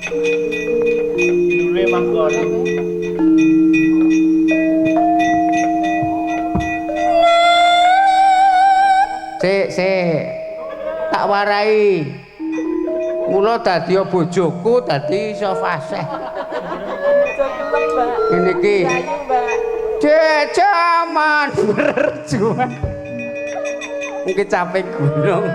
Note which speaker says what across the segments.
Speaker 1: Lule manggon.
Speaker 2: Sik, sik. Tak warai. Mula dadi bojoku dadi iso fasih. Ngene iki. Jaman berjuang. Mungkin capek gunung.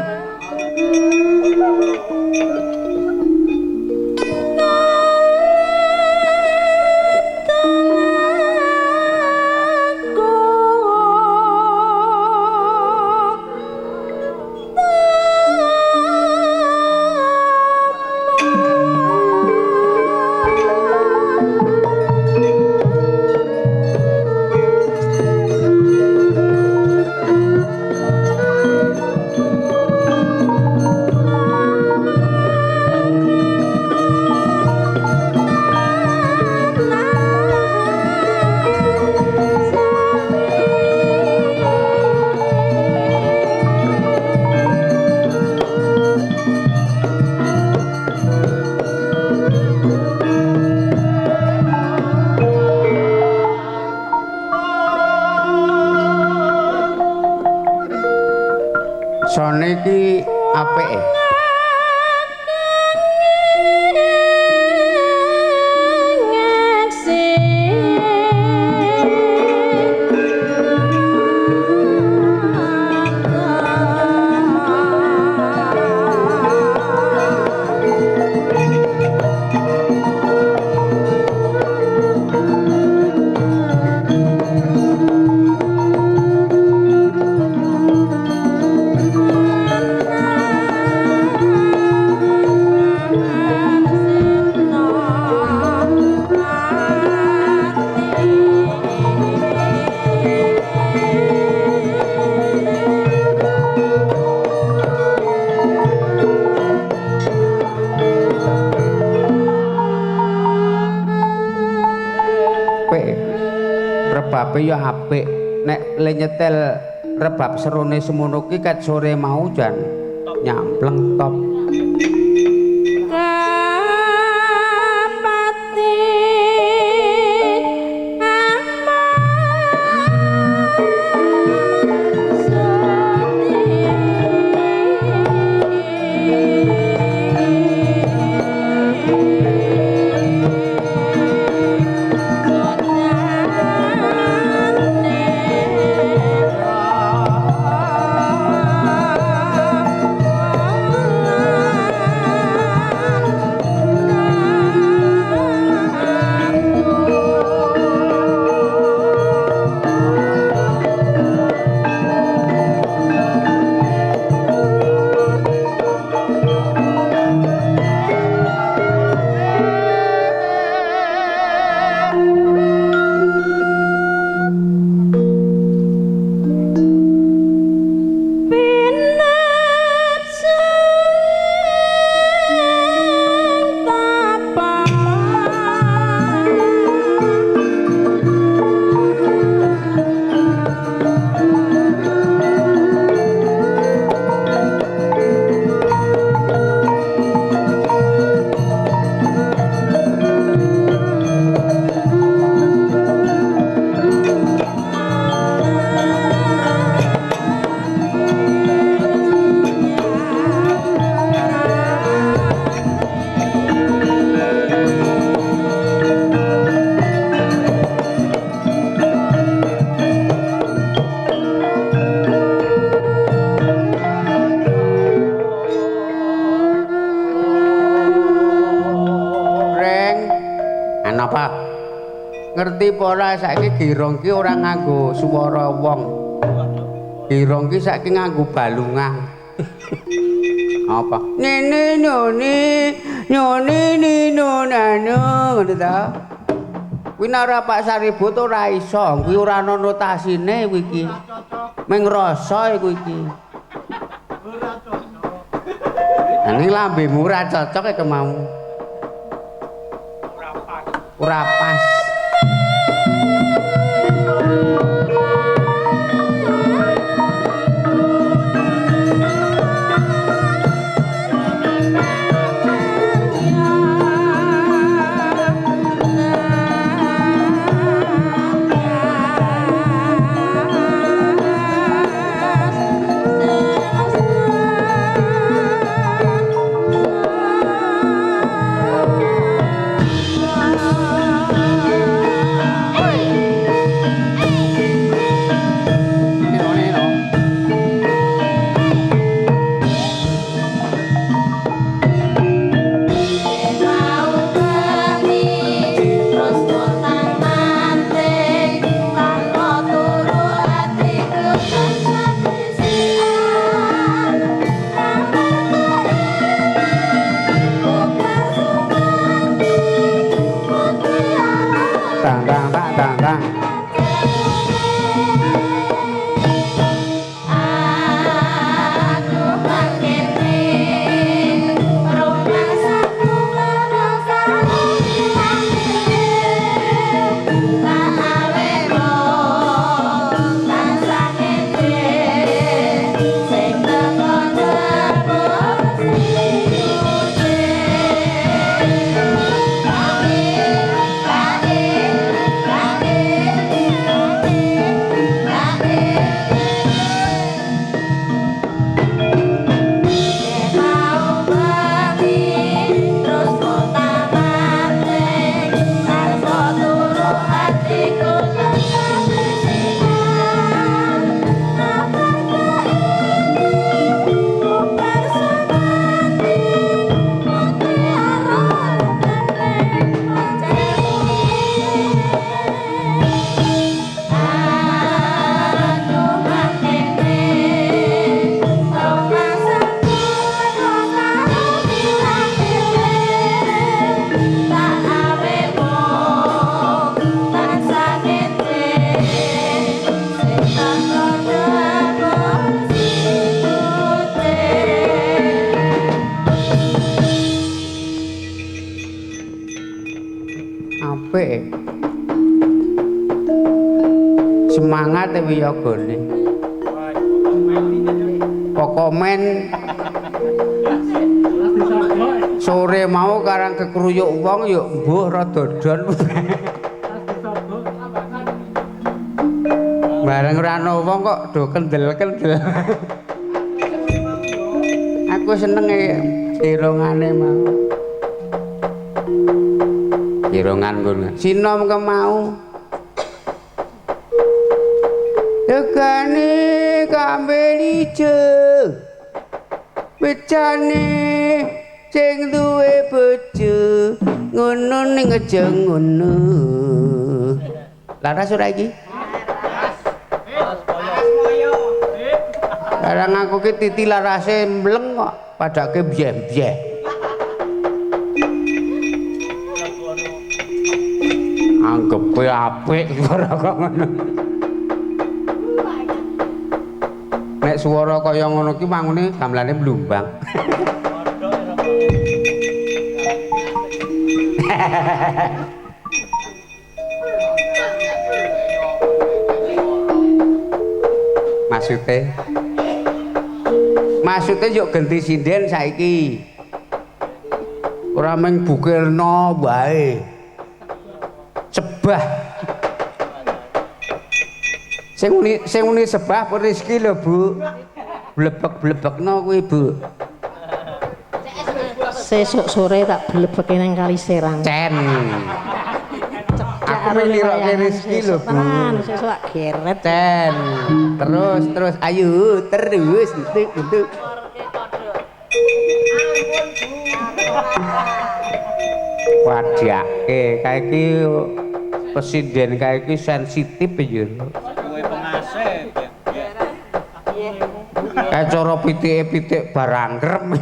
Speaker 2: Sone iki apik. Rebabe ya apik. Nek le nyetel rebab serone semono ki ket sore mau jan nyampleng top. Ngerti apa ora saiki girong ki ora nganggo swara wong. Girong ki saiki nganggo balungan. Apa? Nene noni noni nino nano ngono ta. Kuwi nek ora Pak Saribut ora iso, kuwi ora ana notasine kuwi iki. Mung rasa kuwi iki.
Speaker 1: Ora cocok.
Speaker 2: Ning lambemu ora cocok e kemau.
Speaker 1: Ora pas.
Speaker 2: Ora pas. Apik. Semangat wiyogane. Pokomen sore mau karang kekruyuk wong yuk mbuh rada don. Bareng ora ana wong kok do kendel-kendel. Aku seneng kirongane mau. Kirongan ngono. Sinom kemau. Tegane kambil ijo. Becane sing duwe bojo ngono ning aja ngono. Laras ora iki? Barang aku ki titi larase mleng kok padake byeh-byeh. Anggepe apik ora kok ngono. Nek swara kaya ngono ki mangune gamelane blumbang. Maksude yo genti sinden saiki. Ora mung bukirna wae. Sebah. Sing muni sebah pun rezeki lho, Bu. Blebek-blebekno kuwi, Bu.
Speaker 3: Sesuk sore tak blebeke nang Kali Serang.
Speaker 2: Cen. Aku meniroke rezeki lho, Bu.
Speaker 3: Sesuk tak geret.
Speaker 2: Cen. Terus terus ayo terus entuk. Wadake kae iki presiden kae iki sensitif ya.
Speaker 1: Kuwe pengasih.
Speaker 2: Kae cara pitike-pitik barangkrem.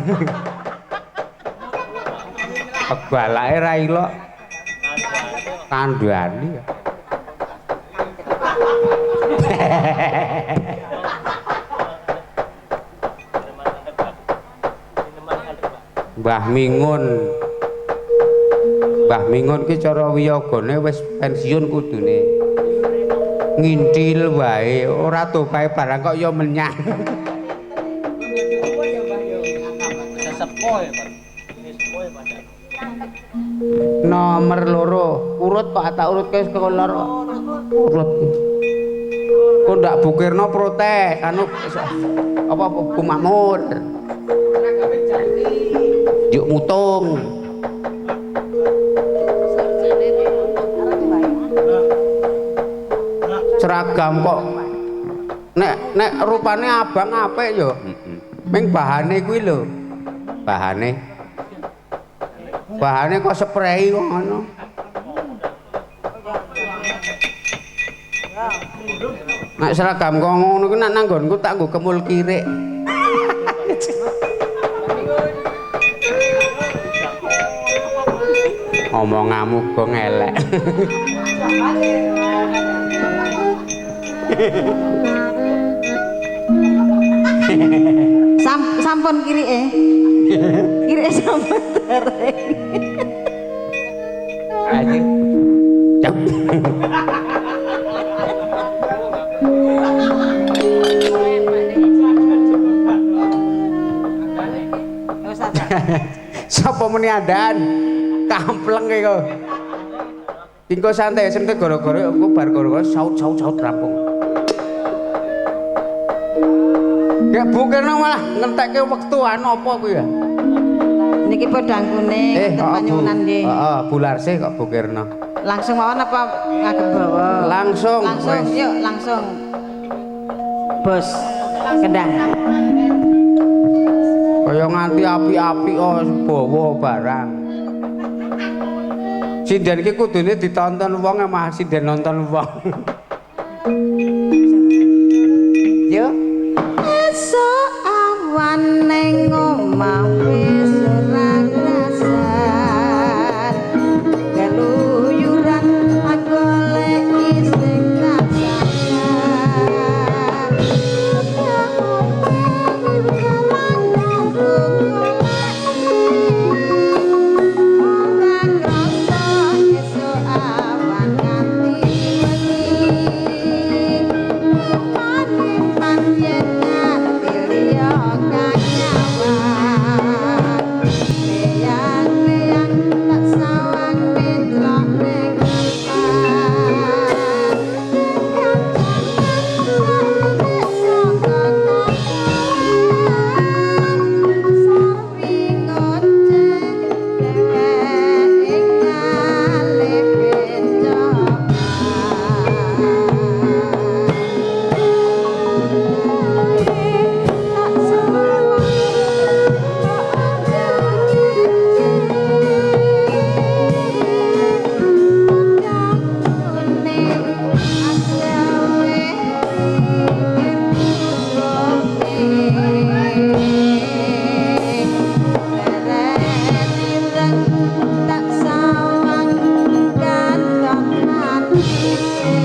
Speaker 2: Pebalake ra ilok. Kandhani. Mbah Mingun. Mbah Mingun ki cara wiyogane wis pensiun kudune. Ngintil wae, ora topae barang kok ya menyang. Nomor 2, urut kok tak urut ke sekolah urut. Kok ndak bukirno protes anu apa Bu Makmur. Yuk mutung. Seragam kok nek nek rupane abang apik yo. Ming bahane kuwi lho. Bahane. Bahane kok sprei kok ngono. Nek seragam kok ngono kuwi nek nang nggonku tak nggo kemul kirik. Omonganmu kok ngelek.
Speaker 4: Sampun kirike. Kirike sampun dereng.
Speaker 2: Ayo. Sapa muni andan? Kampleng iki kok. Engko santai, sing gara-gara engko bar gara-gara saut-saut-saut rampung. Ya bukirno malah ngentekke wektu anu apa kuwi ya?
Speaker 4: Niki podang kuning wonten panyuwunan nggih.
Speaker 2: Heeh, Bu Larsih kok bukirno.
Speaker 4: Langsung mawon apa ngagem bawa?
Speaker 2: Langsung.
Speaker 4: Langsung, yuk langsung. Bos kendang.
Speaker 2: Kaya nganti api-api oh bawa barang. Sinden iki kudune ditonton wong mah sinden nonton wong. Yo.
Speaker 4: Esuk awan ning omah wis ora krasan. Keluyuran goleki sing tak sayang. Ora krasa esuk Tak sawang katon manise.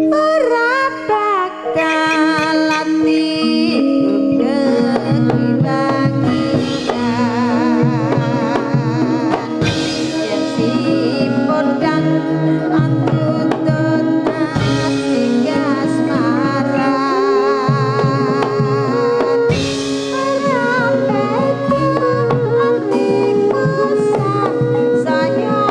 Speaker 4: Ora bakal ati kekiwangian yen si podang antutut ati kasmaran. Ora bakal ati kusan saya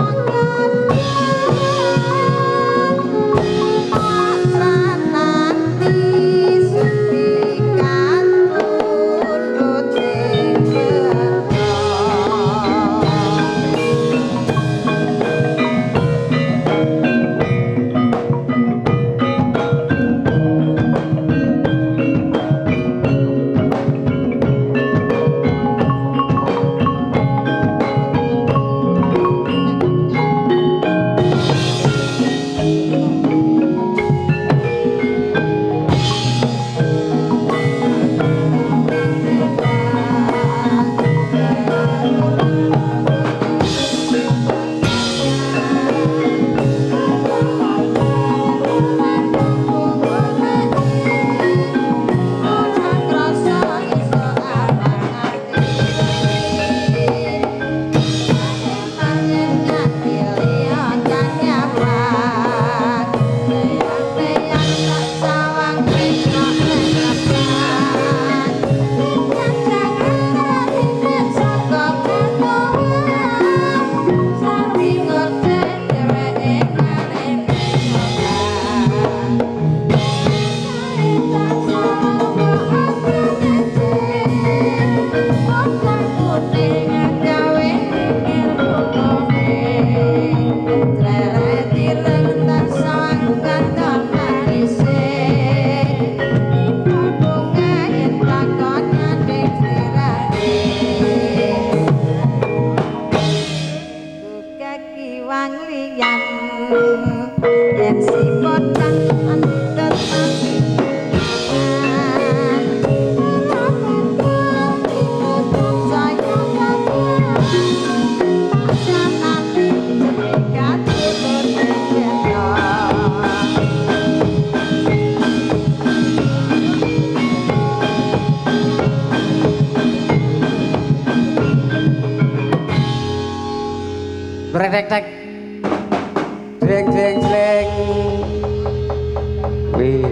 Speaker 4: Yen si podang antut
Speaker 2: Brek tek. Jleng jleng jleng. Kuwi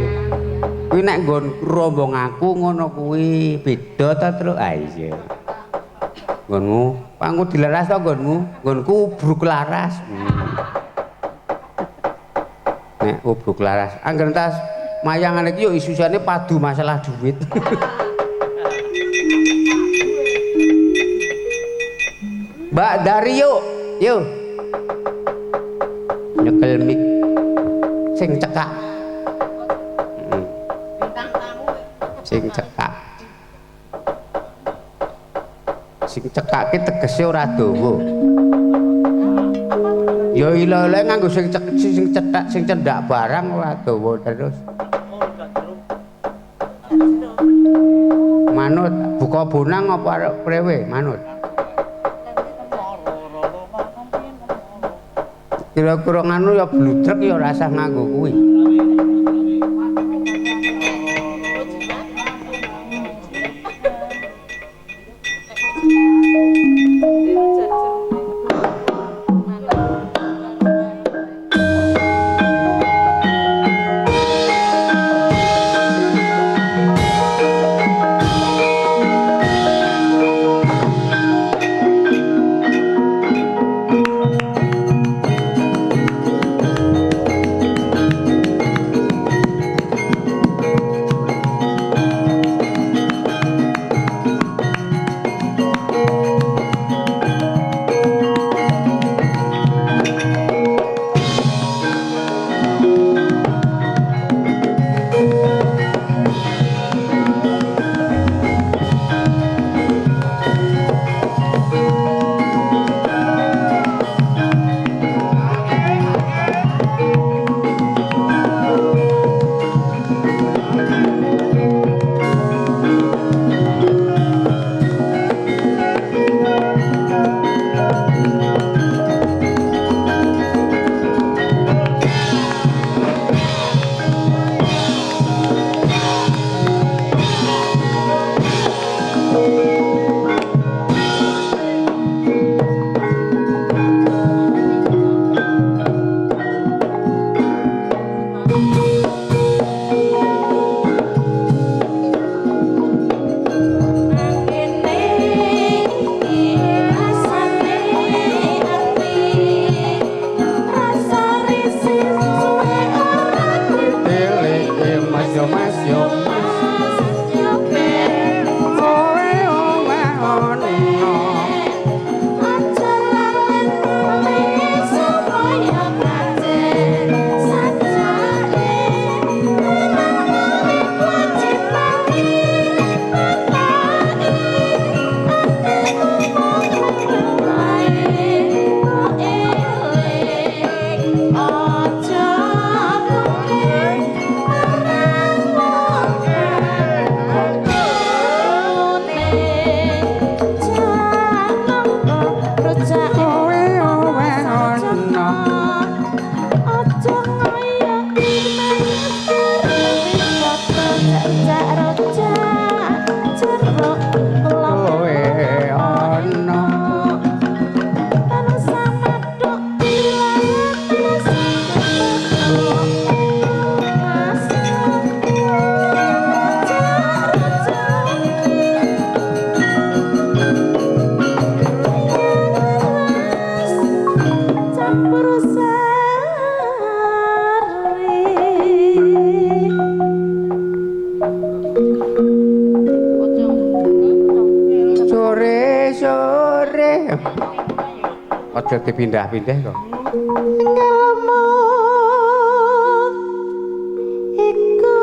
Speaker 2: kuwi nek nggon rombong aku ngono kuwi beda ta, Truk? Ah iya. Nggonmu, pangku dilaras to nggonmu? Nggonku ubruk laras. Nek ubruk laras, angger tas mayangan iki yo isusane padu masalah duit. Mbak Dario, yo. Nyekel mic sing cekak. Sing cekak. Sing cekak ki tegese ora dawa. Ya ila-ila nganggo sing sing cethak sing cendhak barang ora dawa terus. Manut buka bonang apa arep prewe manut? Kira-kira nganu ya bludrek ya ora usah nganggo kuwi. Aja dipindah-pindah kok.
Speaker 3: Ngelmu iku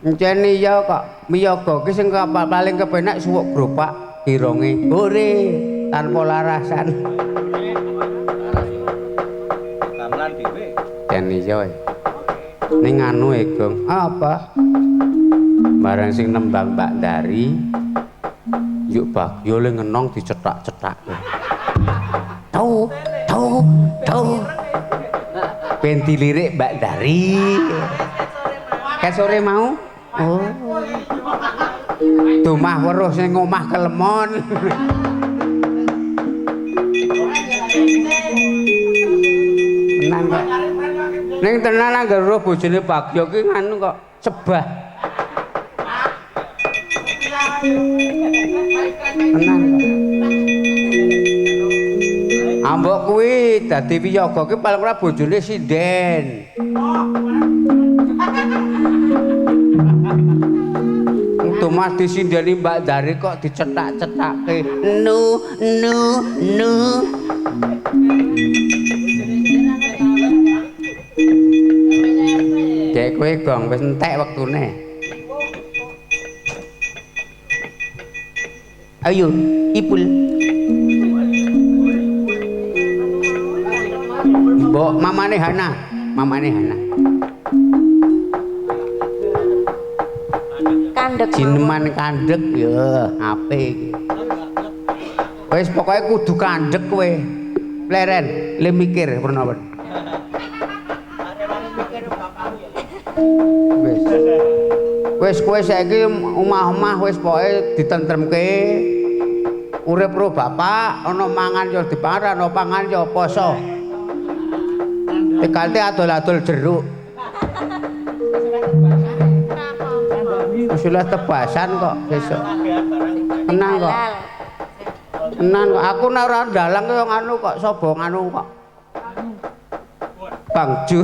Speaker 2: Encen iya kok, miyaga ki sing paling kepenak suwuk gropak gironge. Hore tanpa larasan.
Speaker 1: Gamelan dhewe.
Speaker 2: Encen iya. Ning anu e, Gong. Apa? Bareng sing nembang Mbak Dari, yuk Bagyo le ngenong dicetak-cetak. Tau, tau, tau. Ben dilirik Mbak Dari. Kayak sore mau? Oh. Dumah weruh sing omah kelemon. Tenan kok. Ning tenan angger weruh bojone Bagyo ki nganu kok sebah. Tenan kok. Ambok kuwi dadi wiyaga ki paling ora bojone sinden. Tumas disindeni Mbak Dari kok dicetak-cetake. Nu nu nu. Dek kowe gong wis entek wektune. Ayo, Ipul. Mbok mamane Hana, mamane Hana.
Speaker 4: Kandhek
Speaker 2: jineman kandhek ya apik iki. Wis pokoke kudu kandhek kowe. Pleren, le mikir purnawan. Wis. Wis kowe saiki omah-omah wis pokoke ditentremke. Urip ro bapak, ana mangan ya dipangan, ana pangan ya poso. Tekate adol-adol jeruk. Sudah tebasan kok besok. Tenang kok. Tenan kok. Aku nek ora ndalang kaya nganu kok sapa nganu kok. Bangju.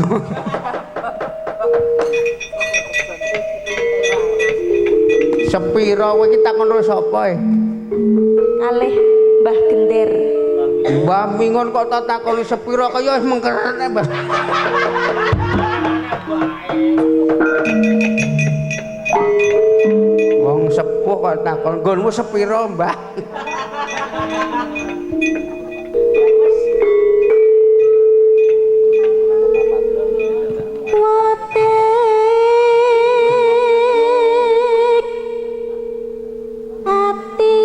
Speaker 2: Sepiro kowe iki takon karo sapa e?
Speaker 4: Kalih Mbah Gender.
Speaker 2: Mbah Mingun kok tak takoni sepiro kaya wis mengkerene, Mbah. Wong sepuh kok takon, "Nggonmu sepiro, Mbah?"
Speaker 3: Wetik ati.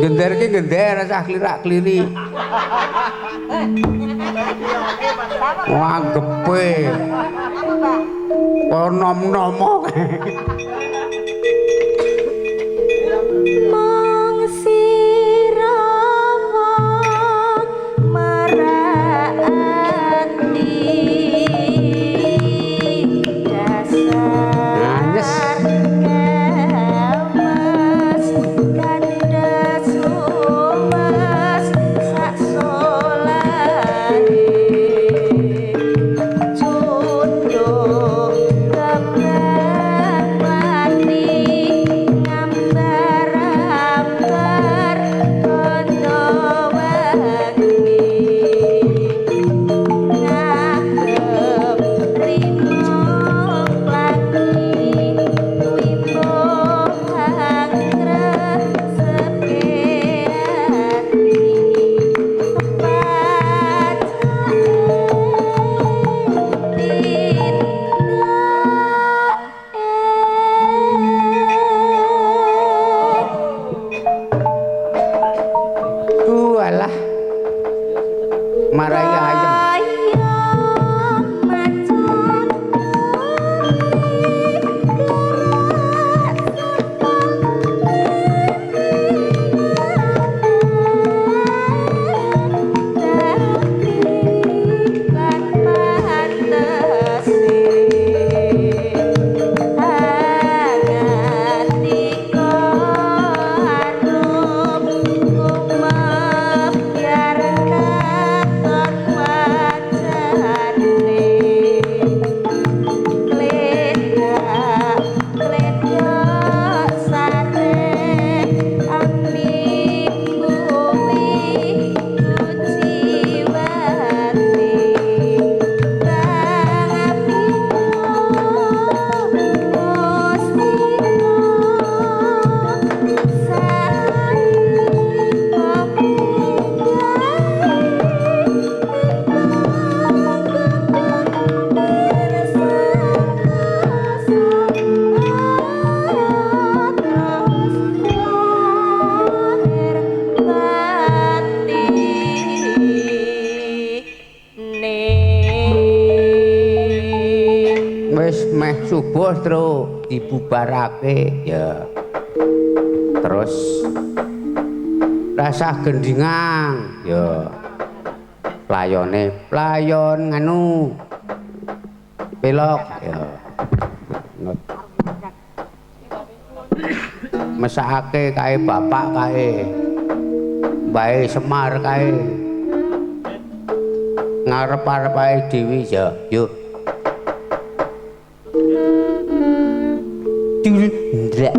Speaker 2: Gender ki gender rasah klirak-kliri. Wah, gepe. Kaya nom-nomo.
Speaker 3: Mong sira
Speaker 2: Marai ayem. Subuh terus dibubarake ya. Terus rasah gendingan ya. Playone playon nganu pelok ya. Mesakake kae bapak kae. Mbae Semar kae. Ngarep-arep ae dhewe ya. Yo. Ndrek.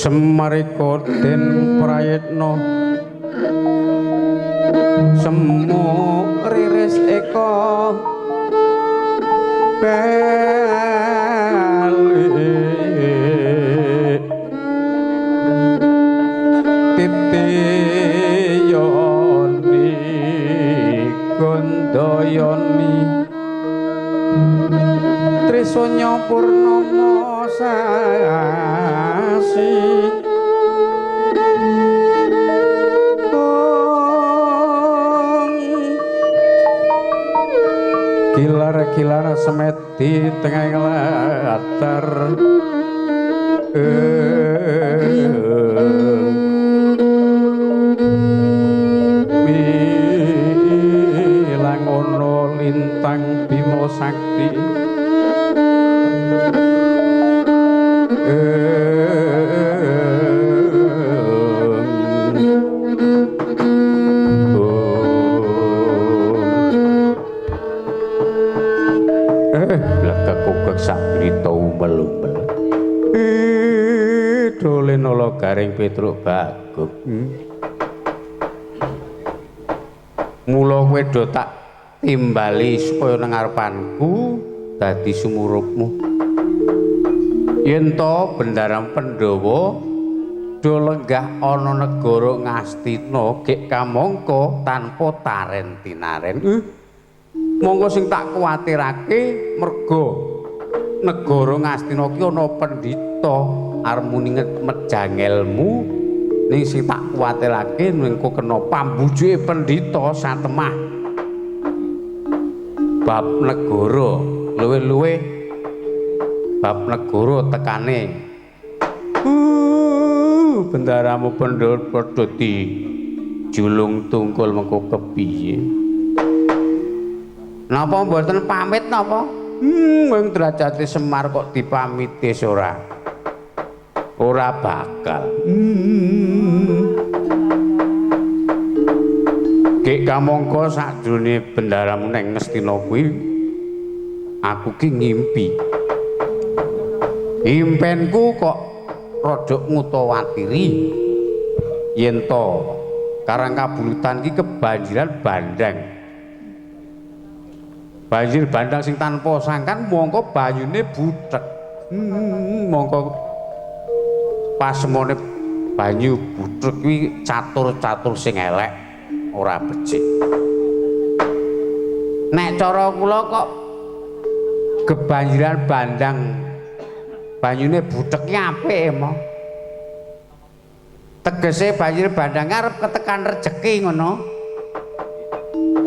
Speaker 5: Semarika den prayitna semu riris eka bali titiyoni gondoyoni Trisanya purnama sasi Kilar-kilar semedi tengah latar milang ana lintang Bima Sakti Sakrita umbel-umbel. Dole nala garing Petruk Baguk.
Speaker 2: Mula kowe do tak timbali supaya nang ngarepanku dadi sumurupmu. Yen to Bendara Pandhawa do lenggah ana negara Ngastina gek kamangka tanpa taren tinaren. Monggo sing tak kuwatirake merga negara Ngastina ki ana pendhita arep muni mejangelmu, ning sing tak kuwatirake mengko kena pambujuke pendhita satemah bab negara, luwih-luwih bab negara tekane. Bendaramu Pandhawa padha dijulung tungkul mengko kepiye? Napa mboten pamit napa? Wong derajate Semar kok dipamiti ora. Ora bakal. Gek kamangka sakjroning bendaramu nang Ngastina kuwi aku ki ngimpi. Impenku kok rada ngutawatiri yen to Karang Kabulutan ki kebanjiran bandang. Banjir bandang sing tanpa sangkan mongko banyune buthek. Mongko pasemone banyu buthek kuwi catur-catur sing elek ora becik. Nek cara kula kok kebanjiran bandang banyune buthek ki apik emo. Tegese banjir bandang arep ketekan rejeki ngono.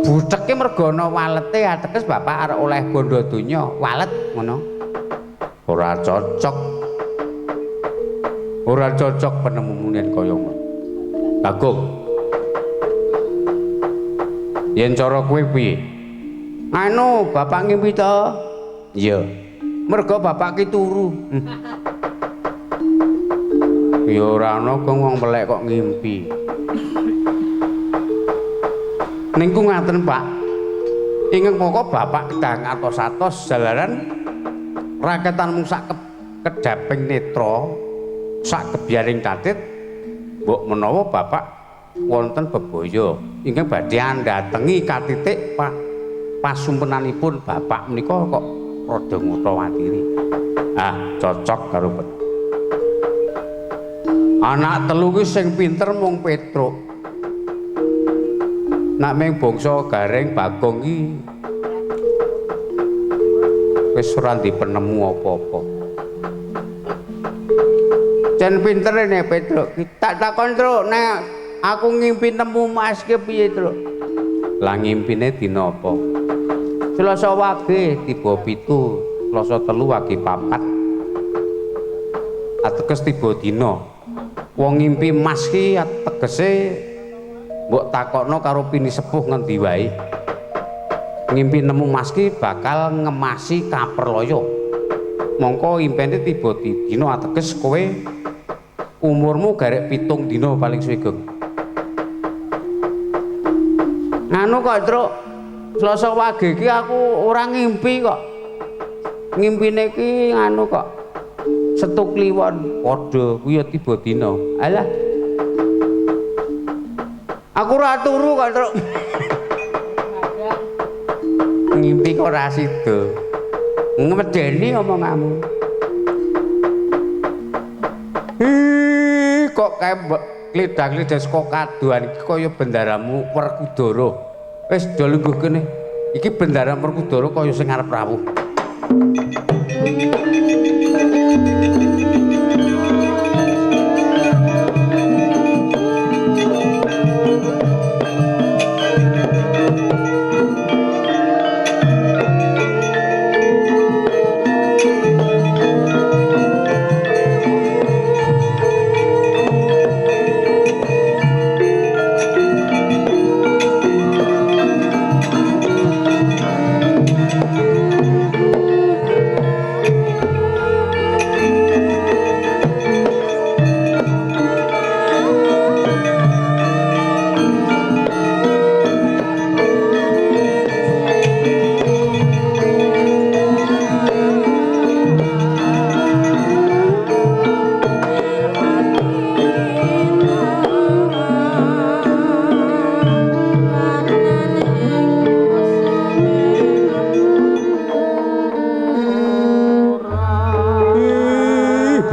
Speaker 2: Butheke mergo ana walete, ateges bapak arep oleh bondo donya, walet ngono. Ora cocok. Ora cocok penemumu yen kaya ngono. Bagong. Yen cara kowe piye? Anu, bapak ngimpi to? Iya. Mergo bapak ki turu. Ya ora ana kok wong melek kok ngimpi. Ningku ngaten, Pak. Ingkang moko bapak kedah ngatos-atos jalaran raketan mung sak kedhaping netra, sak kebyaring tatit, mbok menawa bapak wonten bebaya ingkang badhe andhatengi katitik Pak pasumpenanipun bapak menika kok rada ngutawatiri. Ah, cocok karo anak telu kuwi sing pinter mung Petruk. Nak ming bangsa Gareng Bagong ki wis ora dipenemu apa-apa. Jen pinter nek Petruk, tak takon Truk, nek aku ngimpi nemu Mas ki piye Truk? Lah ngimpine dina apa? Selasa wage tiba 7, Selasa 3 wage 4. Ateges tiba dina. Wong ngimpi mas ki tegese mbok takokno karo pini sepuh ngendi wae. Ngimpi nemu mas ki bakal ngemasi kaperlaya. Mongko impene tiba dina ateges kowe umurmu garek 7 dina paling suwe, Gong. Nganu kok, Truk. Selasa wage ki aku ora ngimpi kok. Ngimpine ki nganu kok. Setu kliwon padha kuwi ya tiba dina. Alah. Aku ora turu kok, Truk. Ngimpi kok ora sida. Ngmedeni omonganmu. Ih, kok kae klidang-klidang saka kadohan iki kaya bendaramu Werkudara. Wis do lungguh kene. Iki bendara Werkudara kaya sing arep rawuh.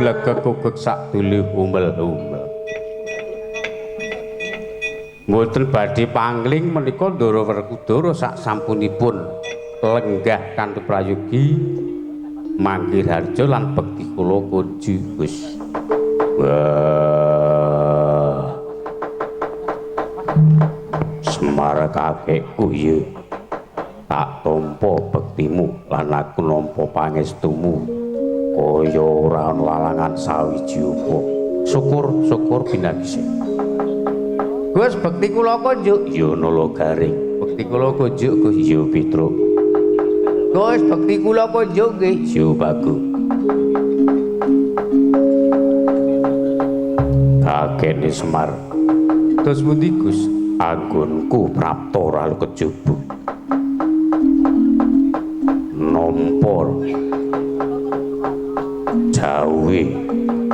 Speaker 2: Blegegugeg sak dulu umel-umel. Mboten badhe pangling menika Ndara Werkudara sak sampunipun lenggah kanthi prayogi Manggirharja lan bekti kula kunju Gus. Wah. Semar kakekku ya. Tak tampa bektimu lan aku nampa pangestumu. Kaya ora ana lalangan sawiji upa. Syukur syukur pinagise. Gus bekti kula kunjuk. Ya Nala Garing. Bekti kula kunjuk Gus. Ya Petruk. Gus bekti kula kunjuk nggih. Ya Bagus. Kakene Semar. Terus pundi Gus? Anggonku prapta ora kejaba. Nampa jauhe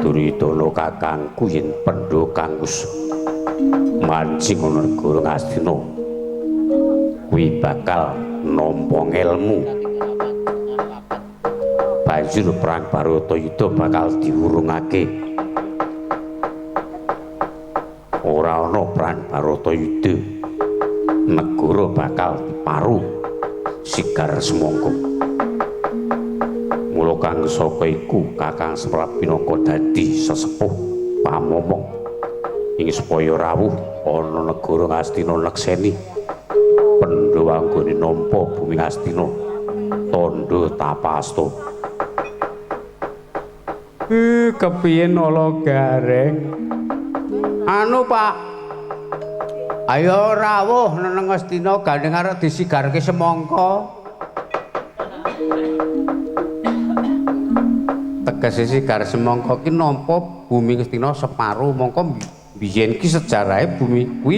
Speaker 2: Duryudana kakangku yen pendha kang wis mancing ana negara Ngastina kuwi bakal nampa ngelmu. Banjur perang Baratayuda bakal diwurungake. Ora ana perang Baratayuda, negara bakal diparu sigar semangka. Mula kang saka iku Kakang Semar pinangka dadi sesepuh pamomong ing supaya rawuh ana negara Ngastina nekseni Pandhawa anggone nampa bumi Ngastina tandha tapasta.
Speaker 5: Kepiye Nala Gareng?
Speaker 2: Anu Pak, ayo rawuh nang Ngastina gandeng arep disigarke semangka. Tegese sigar semangka ki nampa bumi Ngastina separo, mongko biyen ki sejarahe bumi kuwi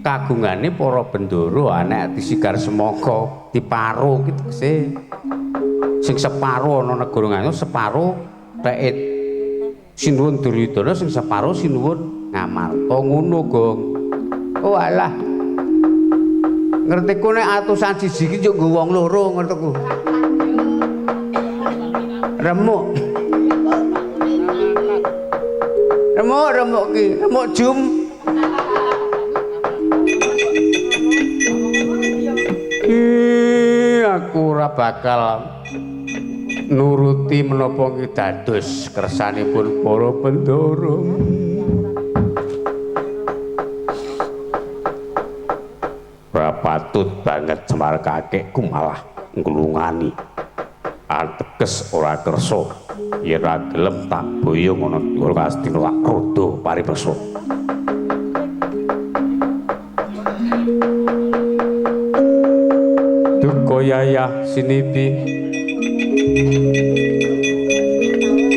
Speaker 2: kagungane para bendara, nek disigar semangka diparo ki tegese sing separo ana negara Ngastina, separo teke sinuwun Duryudana, sing separo sinuwun Ngamarta ngono, Gong. Oh alah. Ngertiku nek atusan siji ki yo nggo wong loro ngertiku. Remuk. Remuk remuk ki, remuk jum. Aku ora bakal nuruti menapa ki dados kersanipun para bendara. Ora patut banget Semar kakekku malah nglungani. Ateges ora kersa yen ora gelem tak boyong ana Ngastina lak roda paripesa.
Speaker 5: Duka yayah sinipi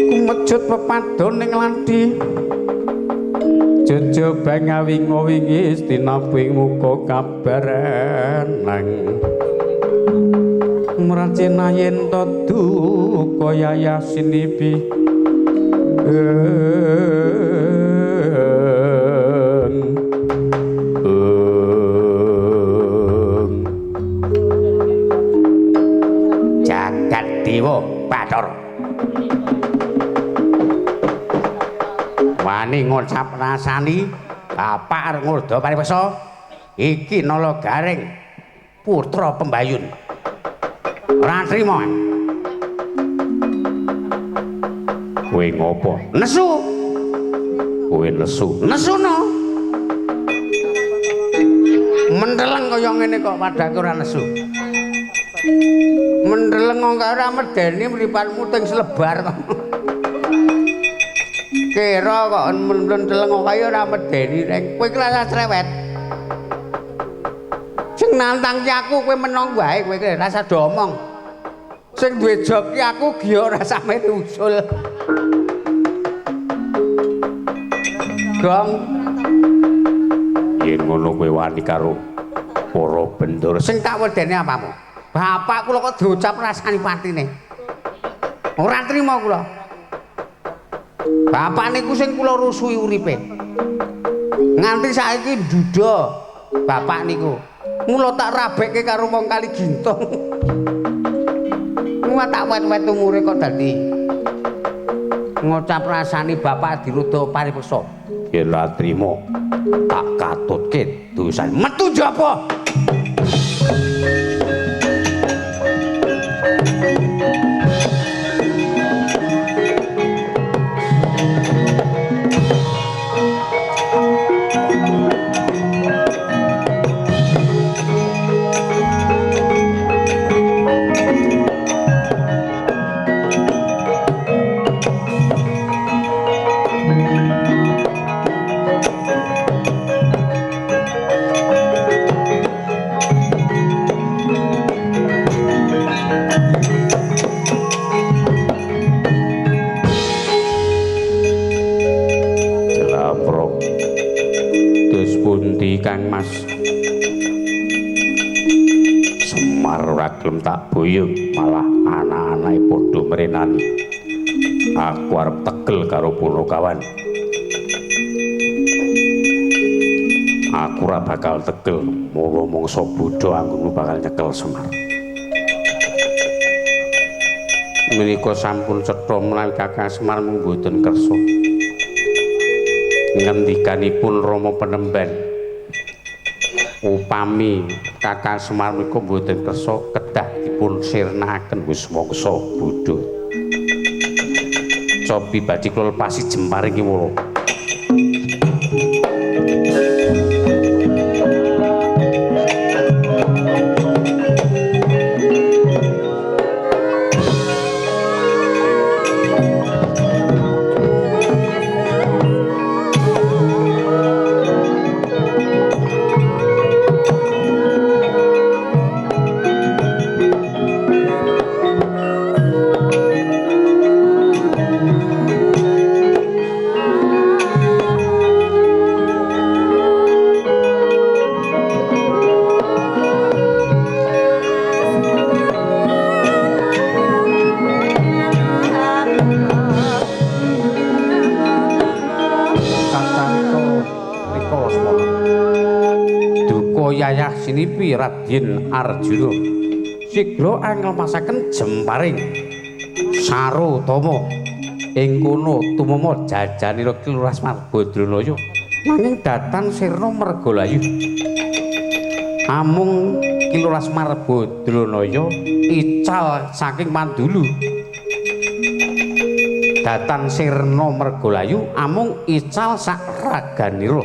Speaker 5: kumecut pepadon ning lanthi jojo bangawingo wingi stinaping muka kabarenang mracena yen to duka yayah sinipi
Speaker 2: Jagat Dewa Bathara wani ngucap rasani bapak arep ngurda paripesa iki Nala Gareng putra Pembayun ora trima.
Speaker 5: Kowe ngopo?
Speaker 2: Nesu.
Speaker 5: Kowe nesu.
Speaker 2: Nesuno. Menteleng kaya ngene kok padake ora nesu. Menteleng kok ora medeni mripatmu teng selebar kok. Kira kok menteleng kok kaya ora medeni reng. Kowe iki rasa cerewet. Sing nantang ki aku kowe menong wae, kowe iki rasa domong. Sing duwe job ki aku giyo ora sampe usul. Gong.
Speaker 5: Yen ngono kowe wani karo para bendara.
Speaker 2: Sing tak wedeni apamu? Bapak kula kok diucap rasani patine. Ora trima kula. Bapak niku sing kula rusuhi uripe. Nganti saiki ndudha bapak niku. Mula tak rabekke karo wong kali gintung. Mula tak wet-wet umure kok dadi Ngucap rasani bapak Adiruda paripeksa. Yen ora trimo tak katutke dosan. Metu njaba. Kang Mas Semar ora gelem tak boyong, malah anak-anake padha mrenani. Aku arep tegel karo Punakawan. Aku ora bakal tegel, mawa mangsa bodho anggonmu bakal nyekel Semar. Menika sampun cetha menawi Kakang Semar mung boten kersa. Ngendikanipun Rama Penemban, upami Kakang Semar menika mboten kersa kedah dipun sirnaken wis mangsa bodho. Cobi badhe kula lepasi jemparing kiwala. Sinipi Raden Arjuna sigra anglepasaken jemparing Sarotama ing kono tumama jajanira Ki Lurah Semar Badranaya nanging datan sirna mergalayu. Amung Ki Lurah Semar Badranaya ical saking Mandulu. Datan sirna mergalayu amung ical sak raganira.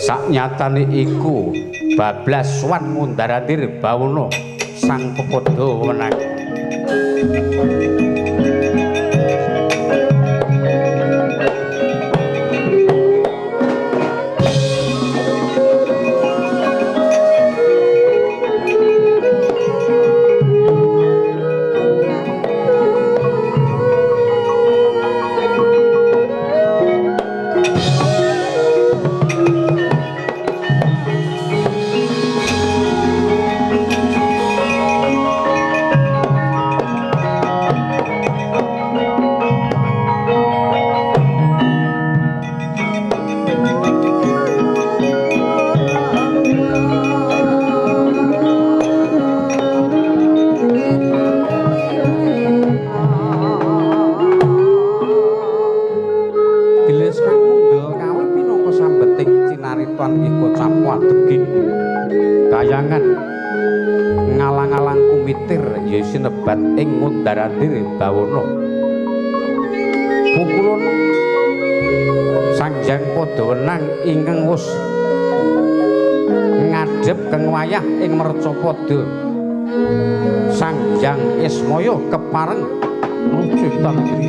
Speaker 2: Saknyatane iku bablas wan mundar-andir bawana sang pepadha wenang. Ngalang-alang kumitir ya sinebat ing ngundar-andir bawana. Pukulun Sang Hyang Padha Wenang ingkang wus ngadhep keng wayah ing Mercapada. Sang Hyang Ismaya kepareng nuju negeri.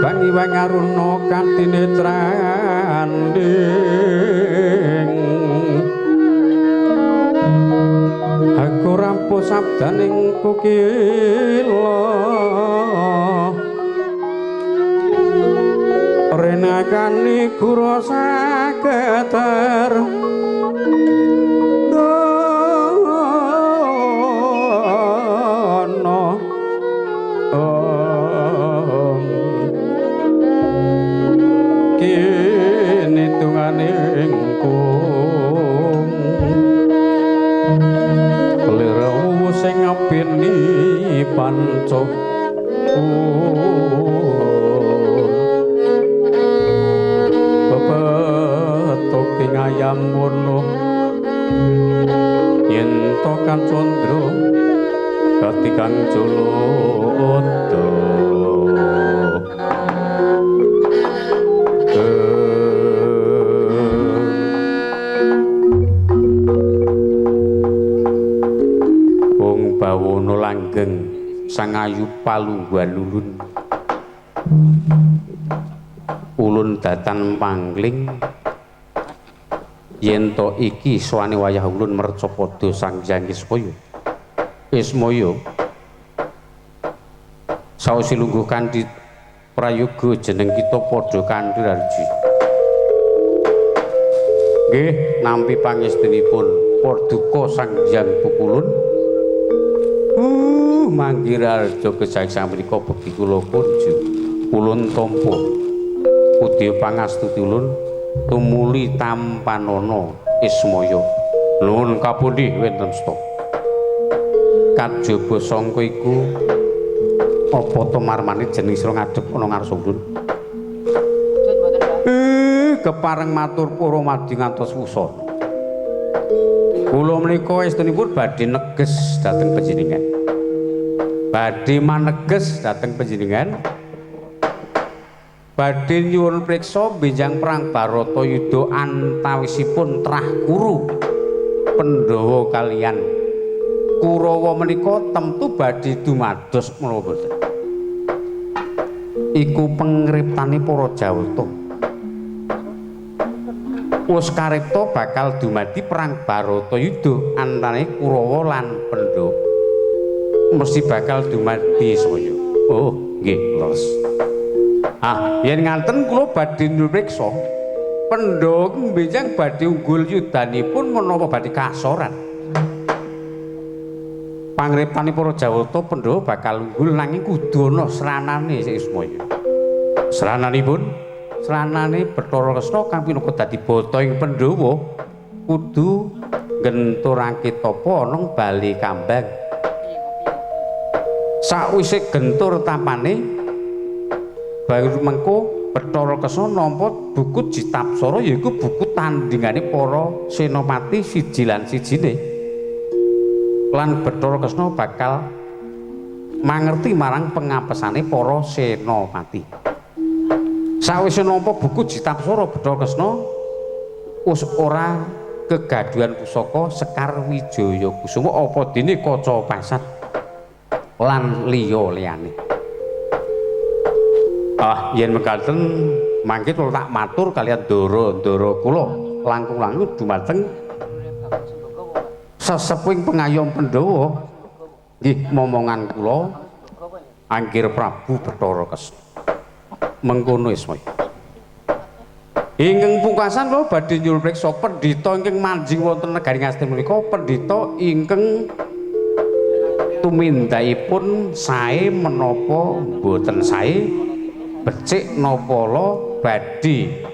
Speaker 5: Bangi wangaruna katinetraning aku rampuh sabdaning kukila renakani guru saketer bini panco pepetok ing ayam wono yen to kacandra dadi kang joloda. Bawono langgeng sangayu palungguhan ulun ulun datan pangling yen to iki sowane wayah ulun merca padha Sang Hyang Ismaya Ismaya sawise lungguh kanthi prayoga jeneng kita padha kanthi raji nggih nampi pangestunipun paduka Sang Hyang Pukulun. Manggirarjo kejaksaan menika bekti kula kunju ulun tampa udya pangastuti ulun tumuli tampanana Ismaya. Nuwun kapundi wonten asta. Kajaba sangka iku apa to marmane jeneng sira ngadhep ana ngarsa ulun. Kepareng matur para madya ngantos wusana. Kula menika estunipun badhe neges dhateng panjenengan. Badhe maneges dhateng panjenengan. Badhe nyuwun priksa benjang perang Baratayuda antawisipun trah Kuru Pandhawa kalian Kurawa menika temtu badhe dumados menapa boten. Iku pengriptane para Jawata. Wis karipta bakal dumadi perang Baratayuda antane Kurawa lan Pandhawa. Mesti bakal dumadi saya. Oh, nggih, leres. Ah, yen ngaten kula badhe nyupriksa. Pandhawa benjang badhe unggul yudanipun menapa badhe kasoran. Pangriptane para Jawata Pandhawa bakal unggul nanging kudu ana sranane sik Ismaya. Srananipun sranane Bathara Kresna kang pinaka dadi bata ing Pandhawa kudu nggenturake tapa ana bali kambang. Sakwise gentur tapane baru mengko Bathara Kresna nampa buku Jitapsara yaiku buku tandingane para senopati siji lan sijine. Lan Bathara Kresna bakal mangerti marang pengapesane para senopati. Sawise nampa buku Jitapsara Bathara Kresna wis ora kegaduhan pusaka Sekar Wijaya Kusuma apa dene kaca pasat lan liya liyane. Ah, yen mekaten mangke kula tak matur kaliyan ndara-ndara kula langkung-langkung dumateng sesepuhing pengayom Pandhawa nggih momongan kula Anggir Prabu Bathara Kresna. Mengkono Ismaya. Ingkang pungkasan kula badhe nyuwun priksa pendhita ingkang manjing wonten negari Ngastina menika pendhita ingkang tumindakipun sae menapa mboten sae becik napa la badhe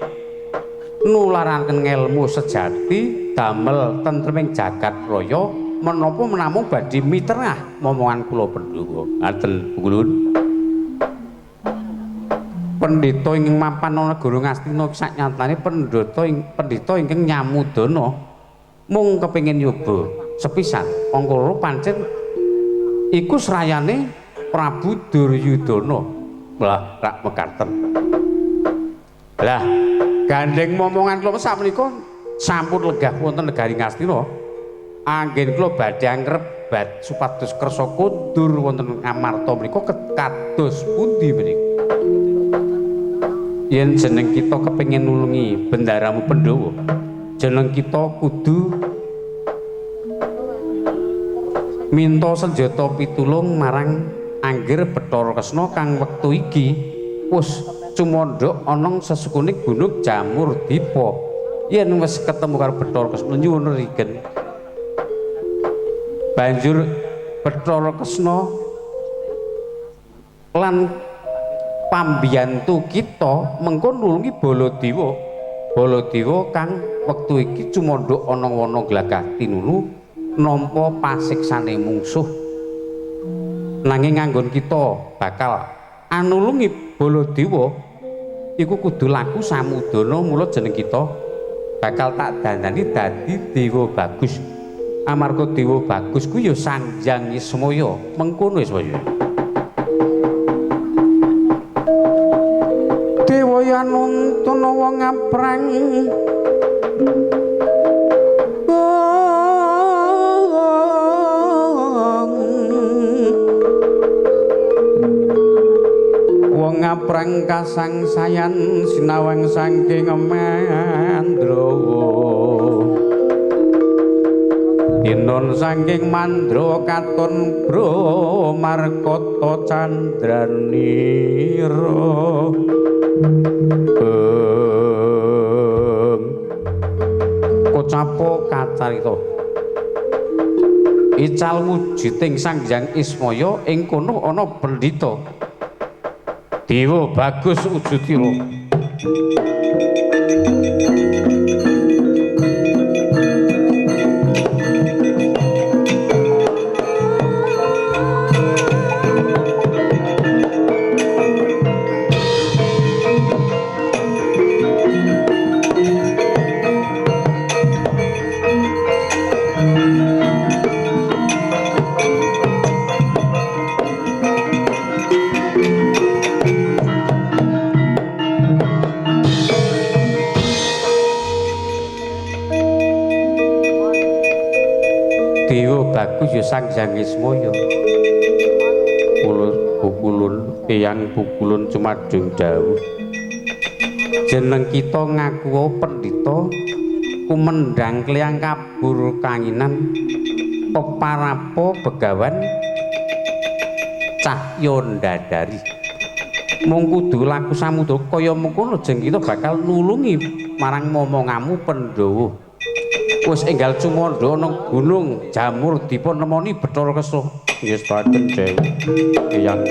Speaker 5: nularaken ngelmu sejati damel tentreming jagat raya menapa menamung badhe miterah momongan kula Pandhawa. Ngaten Pukulun. Pendhita ingkang mapan ana negara Ngastina saknyatane pendhita ingkang nyamudana mung kepengin nyoba sepisan angka loro pancen iku srayane Prabu Duryudana. Lah rak mekaten. Lah gandeng momongan kula sakmenika sampun lenggah wonten negari Ngastina. Anggen kula badhe angrebat supados kersa kondur wonten Ngamarta menika kados pundi menika. Yen jeneng kita kepengin nulungi bendaramu Pandhawa, jeneng kita kudu minta senjata pitulung marang Anggir Bathara Kresna kang wektu iki wis cumandhak ana sesukune Gunung Jamurdipa. Yen wis ketemu karo Bathara Kresna nyuwun rigen. Banjur Bathara Kresna lan pambiyantu kita mengko nulungi Baladewa. Baladewa kang wektu iki cumandhak ana wana Glagah Tinunu nampa pasiksane mungsuh. Nanging nganggon kita bakal anulungi Baladewa iku kudu laku samudana, mula jeneng kita bakal tak dandani dadi Dewa Bagus. Amarga Dewa Bagus kuwi ya Sanjang Ismaya. Mengkono Ismaya. Dewa yanuntun wong ngaprang wong ngaprang kasangsayan sinawang saking Mandrawa. Tinon saking Mandrawa katon Bromarkata Candranira. Kocapo kacarita ical wujuding Sang Hyang Ismaya ing kono ana pendhita Dewa Bagus wujudira. Bagus ya Sang Hyang Ismaya. Kula pukulun eyang pukulun cumadung dawuh. Jeneng kita ngaku pendhita kumendhang kliyang kabur kanginan peparapa begawan cahya ndadari. Mung kudu laku samudra kaya mengkono jeneng kita bakal nulungi marang momongamu Pandhawa. Wis enggal cumandha ana gunung Jamurdipa nemoni Bathara Kresna. Nggih sepaten dewe eyang.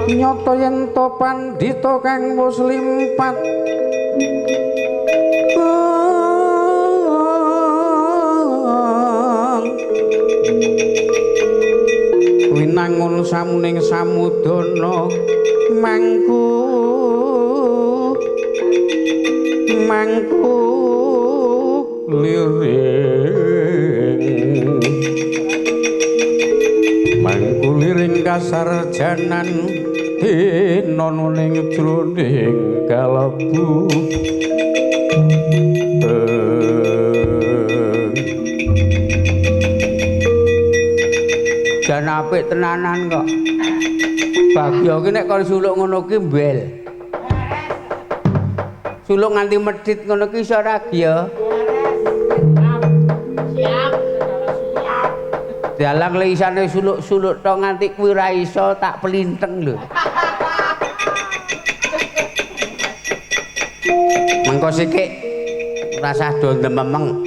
Speaker 5: Nyata yen to pandhita kang wis limpat winangun samuning samudana mangku mangku liring mangku liring kasarjanan dina ning jroning kalebu.
Speaker 2: Jan apik tenanan kok. Bagya ki nek kon suluk ngono ki mbel. Suluk nganti medhit ngono ki iso ra, Gya?
Speaker 3: Siap.
Speaker 2: Dalang le isane suluk-suluk tok nganti kuwi ora iso tak pelinteng lho. Mengko sikik rasah do ndememeng.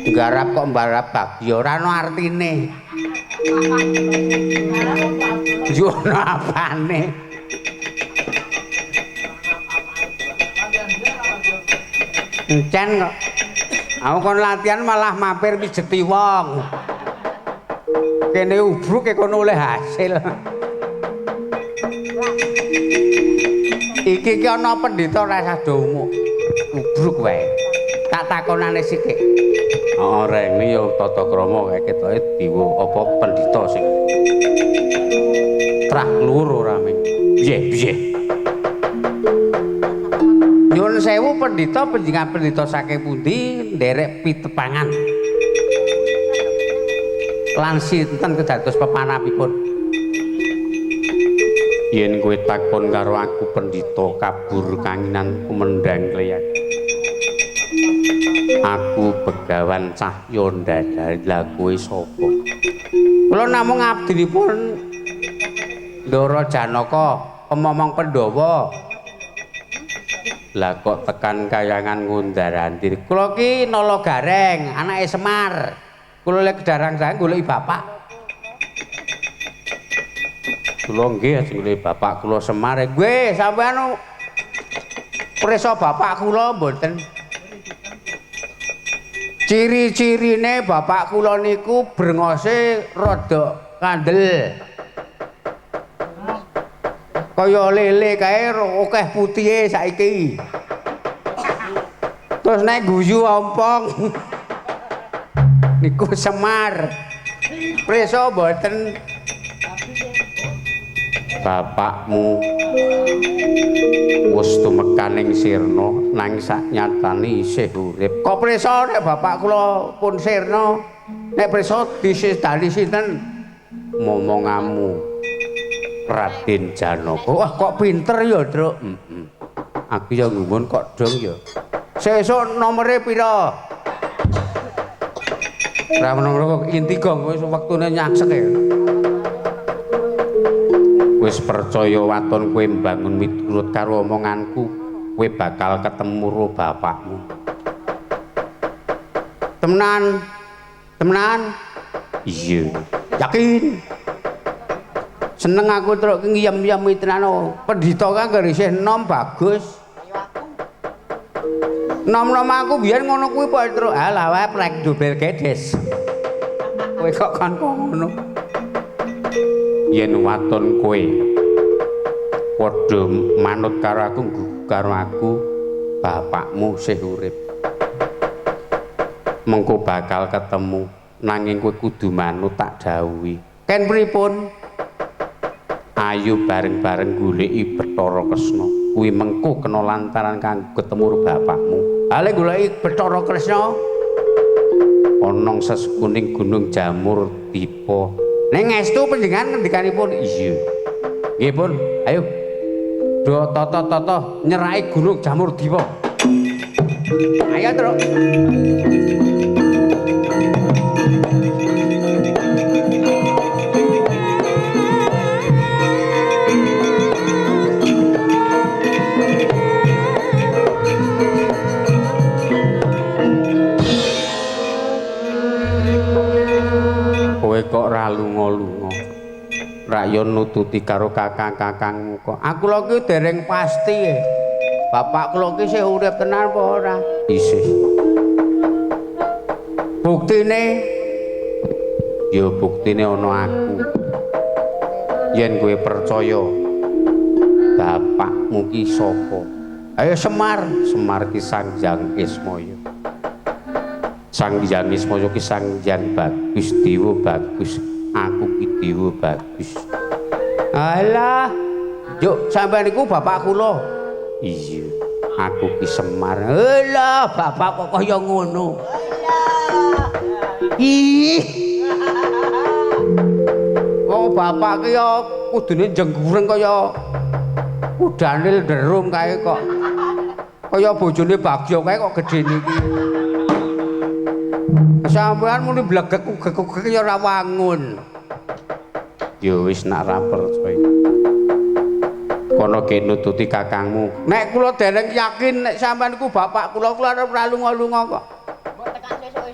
Speaker 2: Nggarap kok mbarap bagya ora ono artine. Yo ono apane? Encen kok. Aku kon latihan malah mampir mijeti wong. Kene ubruk kono oleh hasil. Iki ki ana pendhita rasah do umuk. Ubruk wae. Tak takonane sikik.
Speaker 5: Heeh, rene ya tata krama kae ketoke diwa apa pendhita sing trah luhur ora ming. Piye, piye?
Speaker 2: Nyuwun sewu pendhita, panjenengan pendhita saking pundi nderek pitepangan? Lan sinten kedados pepanapipun?
Speaker 5: Yen kowe takon karo aku pendhita kabur kanginan kumendhang kleyak. Aku Begawan Cahya Ndadari. Lah kowe sapa?
Speaker 2: Kula namung abdinipun Ndara Janaka, pemomong Pandhawa.
Speaker 5: Lah kok tekan kayangan ngundar-andir?
Speaker 2: Kula ki Nala Gareng, anake Semar. Kula lek kedarang saya goleki bapak.
Speaker 5: Kula nggih ajeng goleki bapak kula Semar.
Speaker 2: Nggih, sampean prisa bapak kula mboten. Ciri-cirine bapak kula niku brengose rada kandel. Kaya lele kae akeh putihe saiki. Terus nek guyu ompong. Niku Semar. Prisa mboten?
Speaker 5: Bapakmu wis tumekaning sirna nang saknyatane isih urip.
Speaker 2: Kok prisa nek bapak kula pun sirna? Nek prisa disidani sinten?
Speaker 5: Momongamu Raden Janaka.
Speaker 2: Wah, kok pinter ya, Truk.
Speaker 5: Heeh. Aku ya nggumun kok dong ya.
Speaker 2: Sesuk nomere pira?
Speaker 5: Ra nomor kok inti gong wis wektune nyaksek ya. Wis percaya waton kowe mbangun miturut karo omonganku, kowe bakal ketemu ro bapakmu.
Speaker 2: Temenan. Temenan.
Speaker 5: Iya.
Speaker 2: Yakin. Seneng aku truk ki ngiyem-yemi tenan. Pendhita kan anggere isih enom bagus. Nom-nom aku biyen ngono kuwi pokoke truk. Alah wae prek dobel gedes. Kowe kok kon ngono.
Speaker 5: Yen waton kowe padha manut karo aku, karo aku bapakmu sih urip. Mengko bakal ketemu, nanging kowe kudu manut tak dawuhi.
Speaker 2: Ken pripun?
Speaker 5: Ayo bareng-bareng goleki Bathara Kresna. Kuwi mengko kena lantaran kanggo ketemu karo bapakmu.
Speaker 2: Ale goleki Bathara Kresna
Speaker 5: ana sesekuning Gunung Jamur Dipa.
Speaker 2: Ning ngestu panjenengan ngendikanipun?
Speaker 5: Iya. Nggih pun, ayo. Do tata-tata nyeraki Gunung Jamur Dipa.
Speaker 2: Ayo, Truk.
Speaker 5: Kowe kok ora lunga-lunga. Rak yo nututi karo kakang-kakangmu kok.
Speaker 2: Aku lho ki dereng pasti. Bapak kula ki isih urip tenan apa ora?
Speaker 5: Isih.
Speaker 2: Buktine
Speaker 5: ya buktine ana aku. Yen kowe percaya bapakmu ki sapa?
Speaker 2: Ayo Semar.
Speaker 5: Semar ki Sang Hyang Ismaya. Sang Hyang Ismaya ki Sang Hyang bagus, dewa bagus. Aku ki dewa bagus.
Speaker 2: Alah, yuk sampean niku bapak kula.
Speaker 5: Iya, aku ki Semar.
Speaker 2: Alah, bapak kok kaya ngono. Ih. Wong bapak ki ya kudune jenggureng kaya udanil derum kae kok. Kaya bojone Bagyo kae kok gedhe niki. Sampean muni blegek-gek ya ora wangun.
Speaker 5: Ya wis nak ra percaya. Kono ge nututi kakangmu.
Speaker 2: Nek kula dereng yakin nek sampean iku bapak kula, kula arep ora lunga-lunga kok.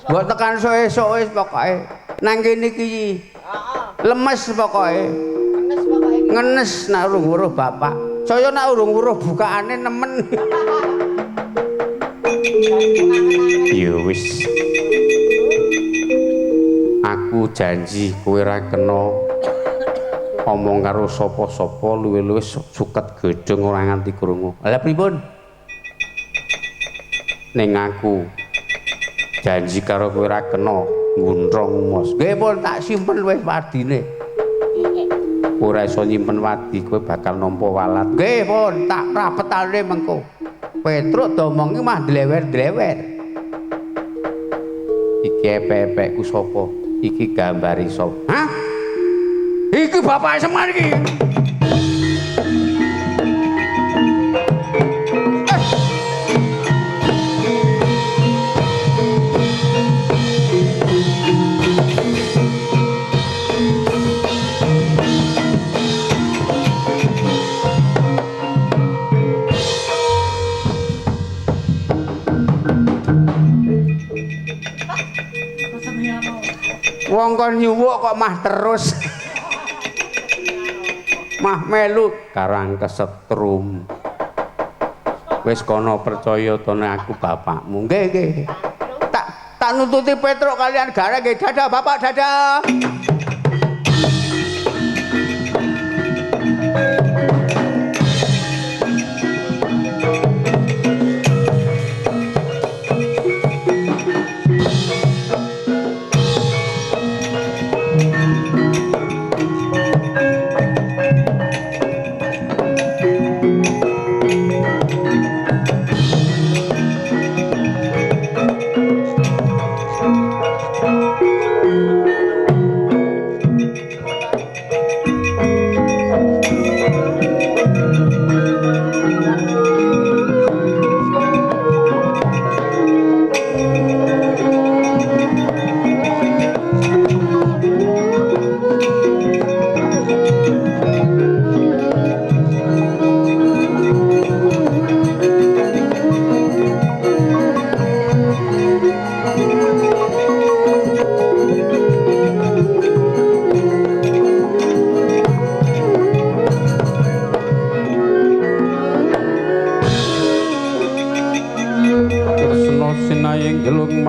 Speaker 2: Mbok tekan esuk-esuk wis pokoke. Nang kene iki. Heeh. Lemes pokoke. Ngenes pokoke. Ngenes nek urung weruh bapak. Saya nek urung weruh bukaane nemen.
Speaker 5: Ya wis. Aku janji kowe ora kena omong karo sapa-sapa, luwih-luwih suket gedhong ora nganti krungu.
Speaker 2: Lah pripun?
Speaker 5: Ning aku janji karo kowe ora kena nguntrong mos.
Speaker 2: Nggih pun tak simpen wis wadine.
Speaker 5: Ora iso nyimpen wadi, kowe bakal nampa walat.
Speaker 2: Nggih pun tak rapetane mengko. Petruk domongi mah dlewer-dlewer.
Speaker 5: Iki epek-epekku sapa? Iki gambare sapa?
Speaker 2: Hah? Iki bapak Semar iki. Wong kon nyuwuk kok mah terus. Mah melu
Speaker 5: karang kesetrum. Wis kono percaya to nek aku bapakmu.
Speaker 2: Nggih, nggih. Tak nututi Petruk kalian gareng nggih. Dadah bapak, dadah.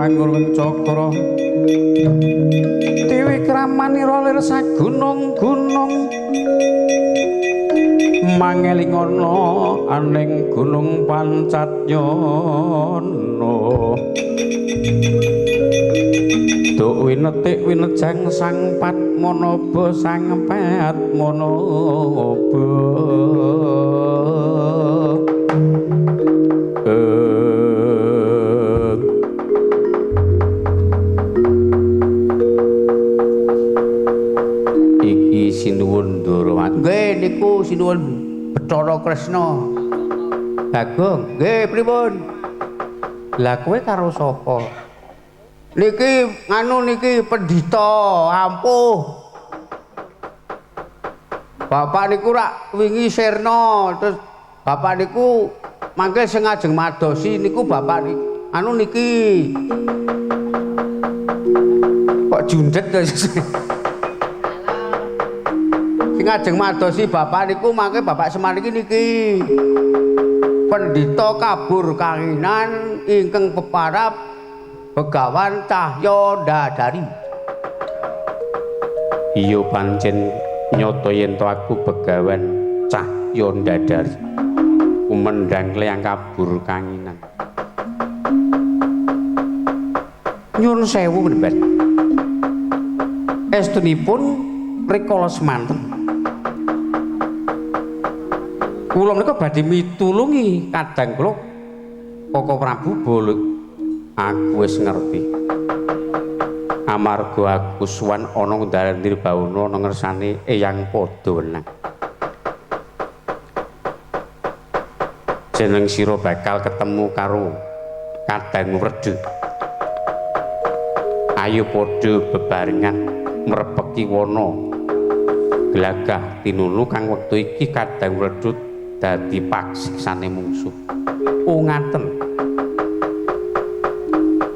Speaker 5: Manggurung cakra Dewi kramanira lir sagunung-gunung mangelingono aning gunung Pancatnyana duk winetik winejang sang Padmanaba sang Padmanaba. Sinuwun Ndorowati.
Speaker 2: Nggih niku sinuwun Bathara Kresna. Bagong, nggih pripun?
Speaker 5: Lah kowe karo sapa?
Speaker 2: Niki nganu niki pendhita ampuh. Bapak niku rak wingi sirna, terus bapak niku mangke sing ajeng madosi niku bapak niku anu niki. Kok jundet to? Sing ajeng madosi bapak niku mangke bapak Semar iki niki. Pendhita kabur kanginan ingkang peparap Begawan Cahya Ndadari.
Speaker 5: Iya pancen nyata yen to aku Begawan Cahya Ndadari. Kumendhang kleyang kabur kanginan. Nyuwun sewu mrembet. Estunipun rikala semanten kula menika badhe mitulungi kadang kula Koko Prabu Bolot. Aku wis ngerti. Amarga aku suwan ana dalan Nirbawana ana ngersane Eyang Padha wenang. Jeneng sira bakal ketemu karo Kadang Wredha. Ayo padha bebarengan mrepeki wana Glagah Tinunu kang wektu iki kadang mledhut dadi paksiksane mungsuh. Oh ngaten.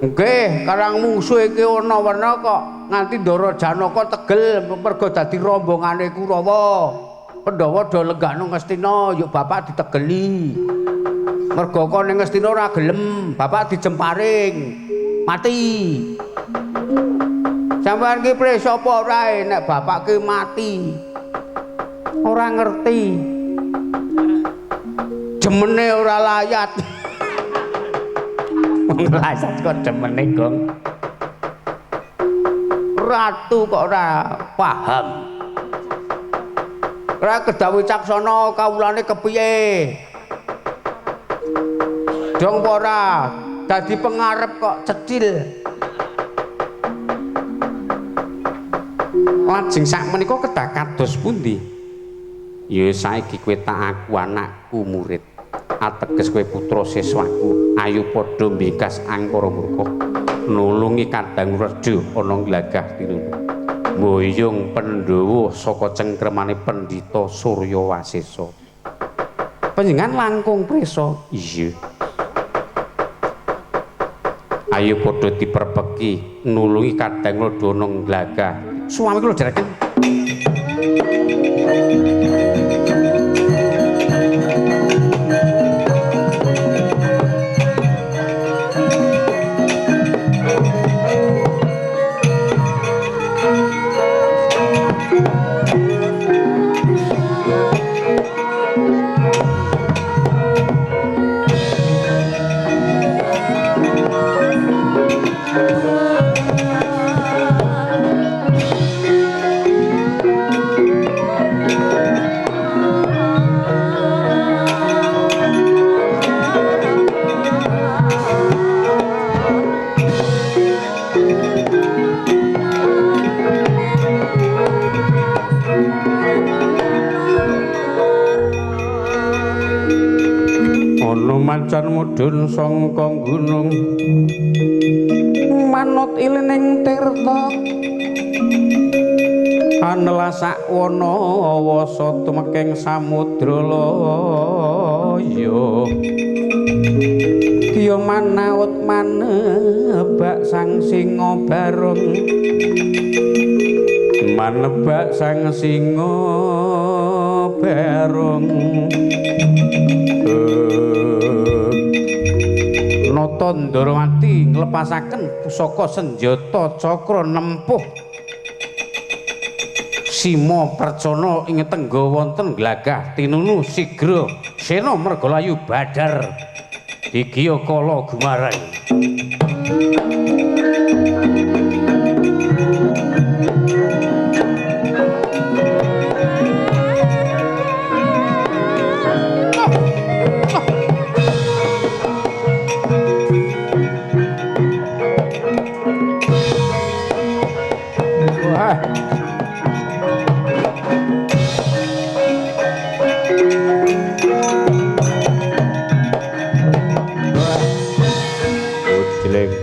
Speaker 2: Nggih, karang mungsuh iki ana werna kok nganti Ndara Janaka tegel mergo dadi rombongane Kurawa. Pandhawa do lenggahno Ngastina, yuk bapak ditegeli. Mergo kok ning Ngastina ora gelem, bapak dijemparing. Mati. Sampeyan ki prisa apa ora nek bapak ki mati? Ora ngerti. Jemene ora layat.
Speaker 5: Wong layat kok jemene, Gong.
Speaker 2: Ratu kok ora paham. Ora kedah wicaksana kawulane kepiye? Dong apa ora? Dadi pengarep kok cecil.
Speaker 5: Lajeng sakmenika kedah kados pundi? Ya saiki kowe tak aku anakku murid. Ateges kowe putra siswaku. Ayo padha mbingkas angkara murka. Nulungi Kadang Rejo ana Glagah Tinunu. Mboyong Pandhawa saka cengkremane Pendhita Surya Wasesa. Panjenengan langkung prisa? Iya. Ayo padha diperpeki nulungi Kadang Rejo ana Glagah. Suami kula dereken. Macan mudhun sangka gunung manut ilining tirta anela sakwana wasa tumeking samudra laya kiya manaut manebak sang singa barung manebak sang singa barung. Nata Ndarawati nglepasaken pusaka senjata cakra nempuh Sima Percana ing tengga wonten Glagah Tinunu sigra sena mergalayu badar digiya kala gumarang.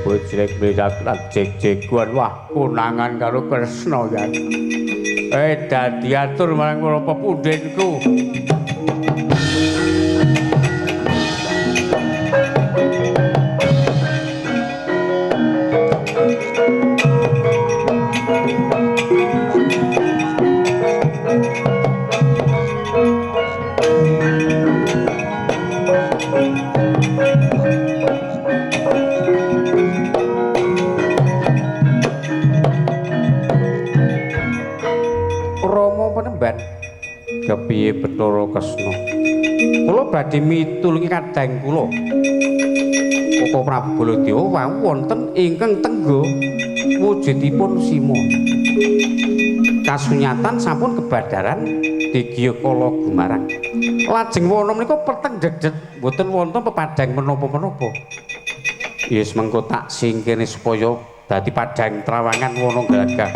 Speaker 2: Bojlek mlirat jeg-jeguan wah konangan karo Kresna ya. Dadi atur marang kula pepundhenku.
Speaker 5: Kepiye Bathara Kresna? Kula badhe mitulungi kadang kula. Koko Prabu Baladewa wau wonten ingkang tengga wujudipun Sima. Kasunyatan sampun kebadaran digiya kala gumarang. Lajeng wana menika peteng dedet, mboten wonten pepadang menapa-menapa. Yes mengko tak singkirne supaya dadi padhang trawangan wana Glagah.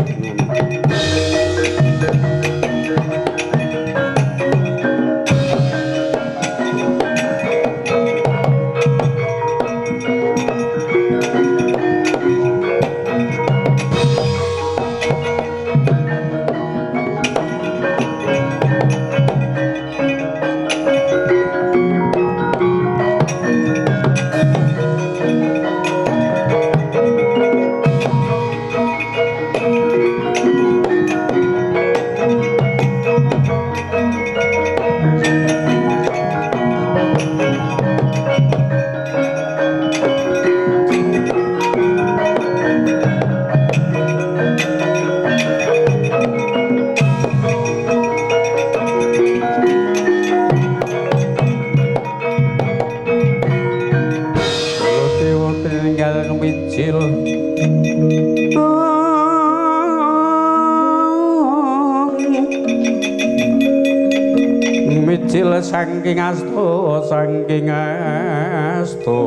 Speaker 5: Ijil saking asta saking asta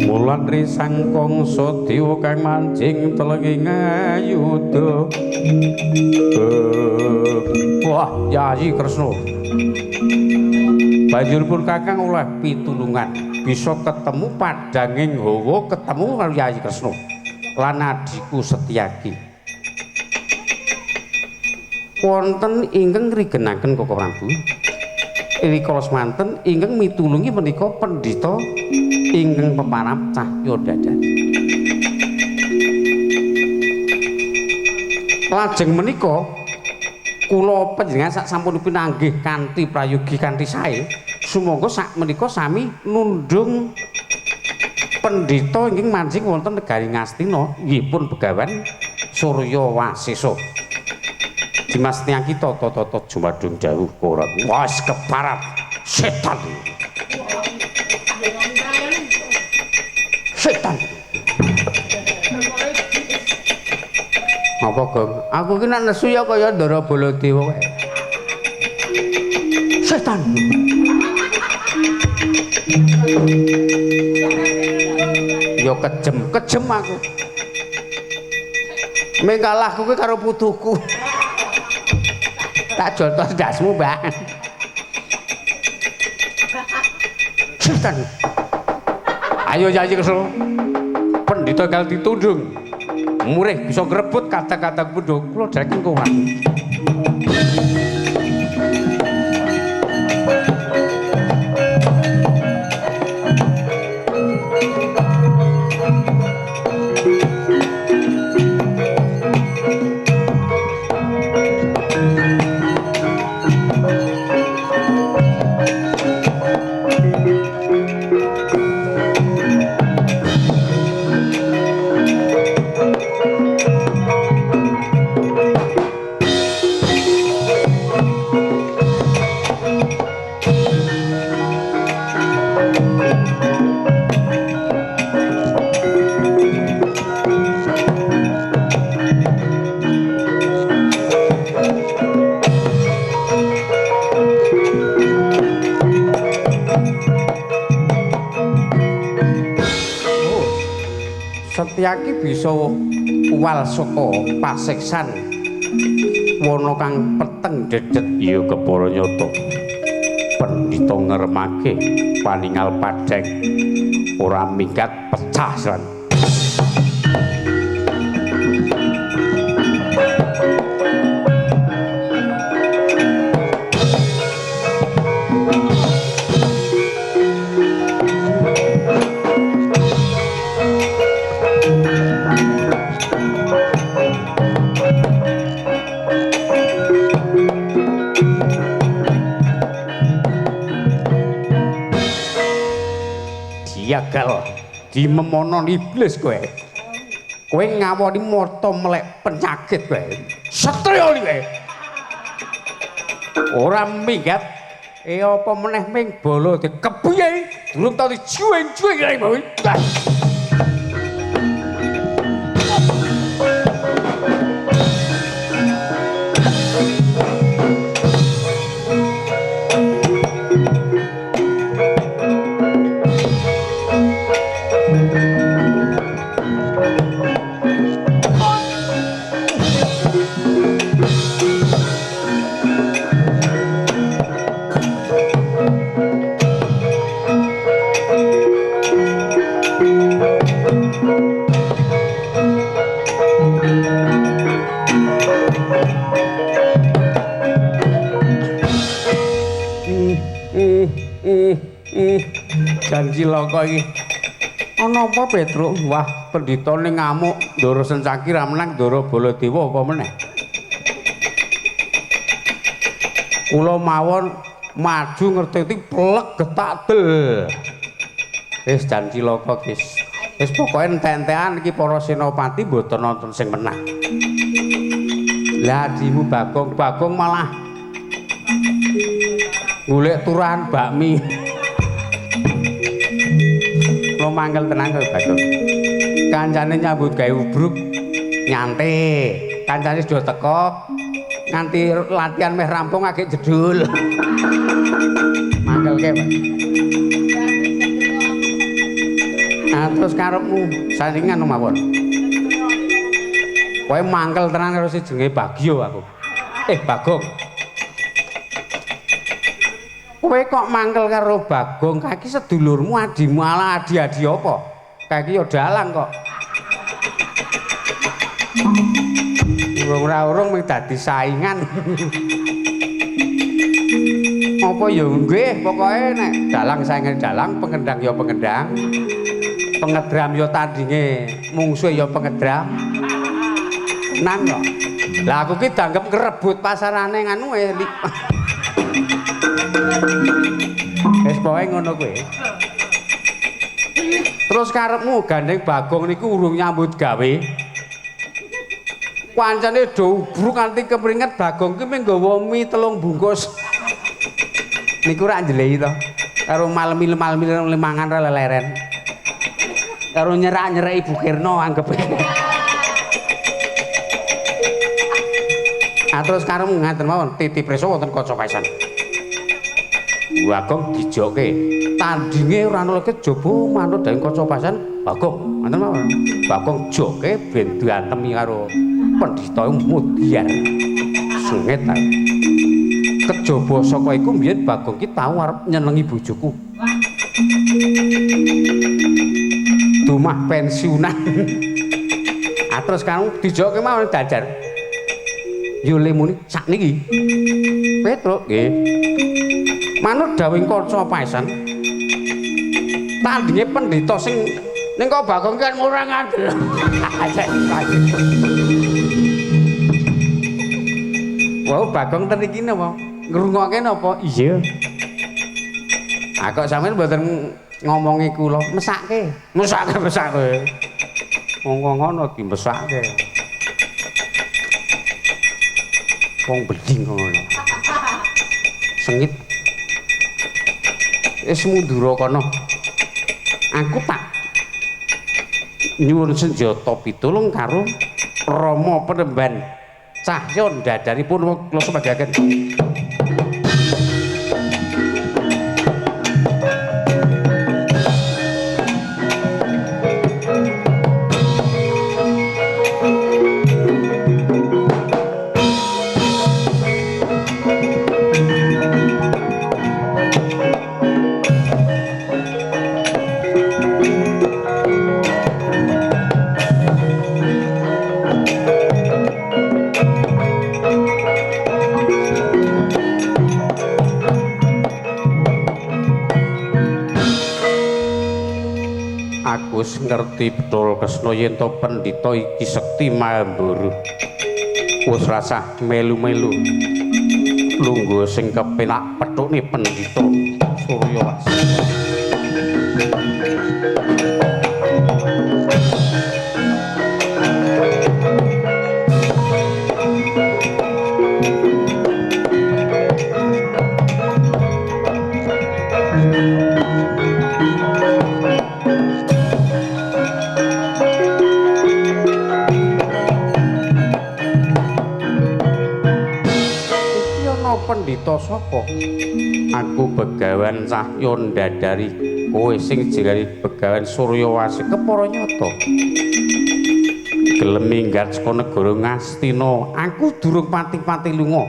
Speaker 5: mulan ri sang Kangsa dewa kang manjing telenging ayuda. Wah, Yayi Kresna. Banjur pun Kakang oleh pitulungan bisa ketemu padanging hawa, ketemu karo Yayi Kresna lan adhiku Setyaki. Wonten ingkang ngrigenaken Koko Prabu. Rikala semanten ingkang mitulungi menika pendhita ingkang peparap cahya dadani. Lajeng menika kula panjenengan sak sampun pinanggih kanthi prayogi kanthi sae, sumangga sak menika sami nundhung pendhita ingkang manjing wonten negari Ngastina nggih pun Begawan Surya Wasesa. Dimas Setyaki tata-tata jumadung jauh korat. Wes keparat setan. Setan.
Speaker 2: Apa, Gong? Aku ki nek nesu ya kaya Ndara Baladewa kae. Setan. Ya kejem, kejem aku. Ming kalahku ki karo putuku. Tak jotos ndasmu, Mbak.
Speaker 5: Setan. Ayo Yayi Kresna. Pendhita kal ditundung. Murih bisa ngrebut kata-kata bendho kula dherek kuwat.
Speaker 2: Setyaki bisa uwal saka pasiksan wana kang peteng dedet.
Speaker 5: Iya kepara nyata. Pendhita ngremake paningal padheng ora minggat pecah san.
Speaker 2: Gagal dimemono iblis kowe. Kowe ngawoni mata melek penyakit kowe. Setria kowe. Ora minggat. Apa meneh ming bala dikepiye? Durung tau dijuweng-juweng kae kowe. Janji loko iki. Ana apa, Petruk? Wah, pendhitane ngamuk, Ndara Sencaki ra menang, Ndara Baladewa apa meneh. Kula mawon maju ngerti plek getak del. Wis janji loko, Guys. Wis pokoke entek-entekan iki para senopati mboten nonton sing menang. Lah adimu Bagong, Bagong malah golek turahan bakmi. Lo mangkel tenang kowe Bagong. Kancane nyambut gawe ubruk nyante. Kancane sudah teko Nganti latihan meh rampung agek jedul. Mangkelke, Pak. Nah, terus karepmu saringan mawon. Kowe mangkel tenan karo si jenenge Bagyo aku. Bagong. Kowe kok mangkel karo Bagong? Kaki sedulurmu adimu ala adi-adi apa? Kaki ya dalang kok. Urung ora urung mung dadi saingan. Apa ya nggih, pokoke nek dalang saingan dalang, pengendang ya pengendang. Pengedram ya tandinge, mungsuhe ya pengedram. Tenan kok. Lah aku ki dianggep ngrebut pasarane nganu e. Wis pokoke ngono kuwi. Terus karepmu gandeng Bagong niku urung nyambut gawe. Kancane do ubruk nganti kemringet Bagong ki mung nggawa mi 3 bungkus. Niku rak njelehi to. Karo malmil-malmil mangan ra leleren. Karo nyerak-nyereki Bu Kirno anggepe. Ah terus karo ngaten mawon titi preso wonten kaca paesan. Bagong dijoke. Tandinge ora ana kejaba manut dening kaca paesan Bagong. Ngoten mawon. Bagong joke ben diantemi karo pendhita mudyar. Sengit ta. Kejaba saka iku mbiyen Bagong ki tau arep nyenengi bojoku. Dumah pensiunan. Ah terus karo dijoke mawon dajar. Yo lemune sakniki. Petruk nggih. Manut dawuhing kaca paesan. Tandinge pendhita sing ning kok Bagong kan ora ngandel. Wah, Bagong ten iki napa? Ngrungokke napa? Iya. Ah kok sampeyan mboten ngomongi kula, mesake. Mesake, mesake. Wong ngono iki mesake. Wong beding ngono. Sengit. Wis mundura kono. Aku tak nyuwun senjata pitulung karo Rama Penemban Cahya ndadaripun kula sebagaken. Ngerti betul Kresna yen to pendhita iki sekti mamburu. Wis rasah melu-melu. Lungguh sing kepenak pethukne pendhita Surya. Pendhita sapa? Aku Begawan Cahya ndadari kowe sing jenenge Begawan Suryawasi kepara nyata. Gelem minggat saka negara Ngastina, aku durung pati-pati lunga.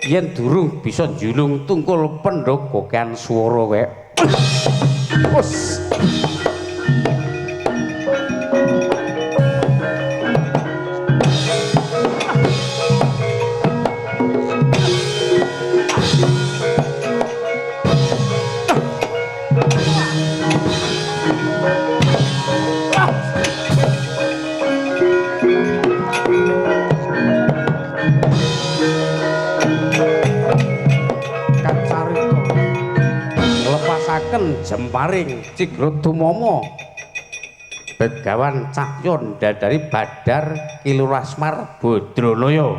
Speaker 2: Yen durung bisa njulung tungkul pendha kokean swara kowe. Wes. Jemparing Cigra Dumama Begawan Cahya ndadari Badar Kilurasmar Badranaya.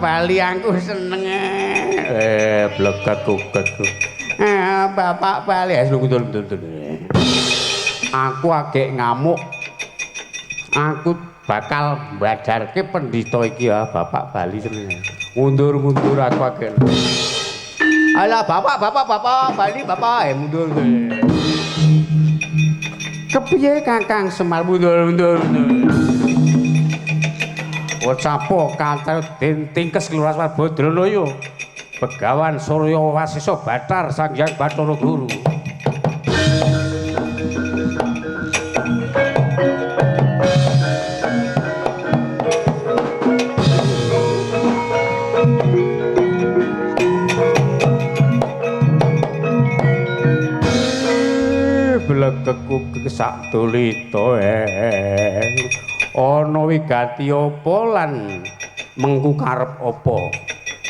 Speaker 2: Bali aku seneng. Blegek-gek. Bapak Bali aku agek ngamuk. Aku bakal mbadarke pendhita iki ya Bapak Bali seneng. Mundur-mundur aku agek. Alah bapak Bali bapak mundur. Kepiye Kakang Semar mundur. Wacapo kaca den tingkes Kelurahan Swarbadralaya. Begawan Surya Wasesa Bathar Sang Hyang Bathara Guru. Blegekku sak dulita ana wigati apa lan mengku karep apa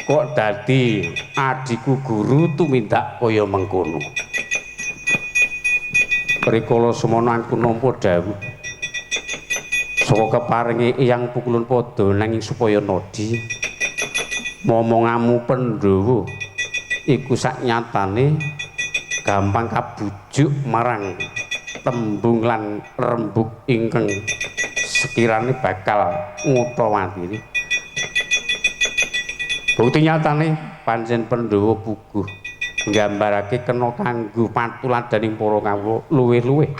Speaker 2: kok dadi adhiku guru tumindak kaya mengkono. Rikala semono aku nampa dawuh saka keparinge Eyang Pukulun Pada nanging supaya nadi momongamu Pandhawa iku sak nyatane gampang kabujuk marang tembung lan rembug ingkang sekirane bakal ngutawatiri. Bukti nyatane pancen Pandhawa puguh nggambarake kena kanggo patuladaning para kawula luwih-luwih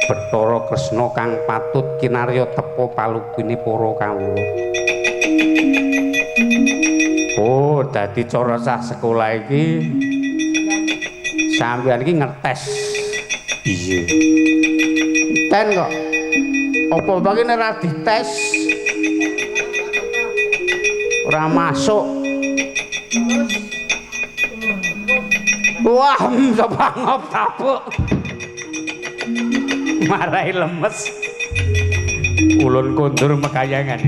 Speaker 2: Bathara Kresna kang patut kinarya tepa palugune para kawula. Oh, dadi cara sah sekolah iki sampeyan iki ngetes. Iya. Ten kok. Apa-apa iki nek ora dites ora masuk. Wah, sepangop tapuk. Marai lemes. Ulun kondur mekayangan.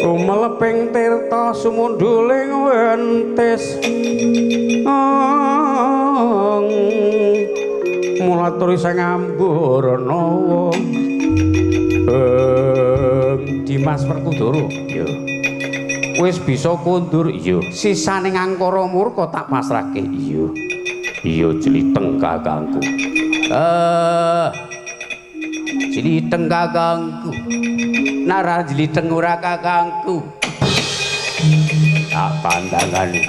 Speaker 2: Rumeleping tirta sumunduling wentis mulaturi sang amburanawa Dimas Werkudara ya wis bisa kondur iya sisane ngangkara murka tak pasrahke iya iya jliteng kakangku jliteng kakangku nara jliteng ora kakangku tak pandangane.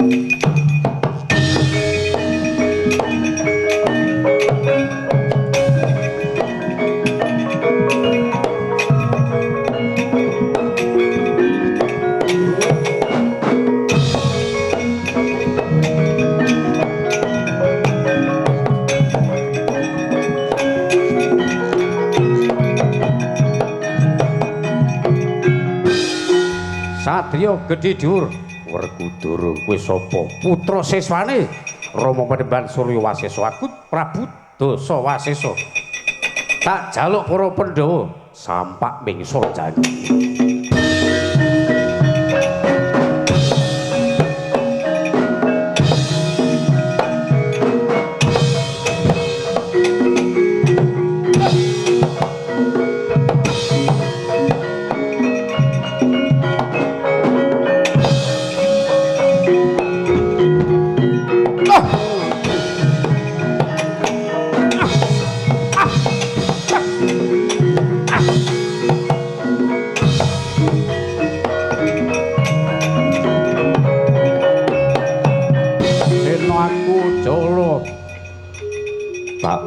Speaker 2: Satriya gedhe dhuwur Werkudara kowe sapa? Putra siswane Rama Panembahan Surya Wasesa aku Prabu Dasa Wasesa. Tak jaluk para Pandhawa sampak mingsa janji.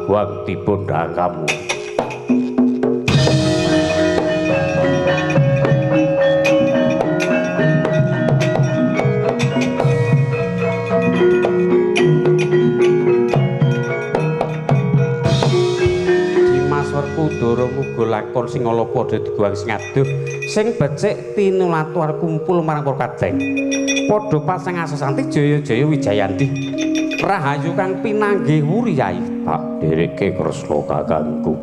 Speaker 2: Buang dibondang kamu. Dimas Werkudara
Speaker 5: praduga lakon sing ala padha diguwang sing adoh sing becik tinulatuar kumpul marang para kadang. Padha pasang asasanti jaya-jaya wijayanti. Rahayu kang pinanggih wuri yai. Tak dhereke Kresna kakangku.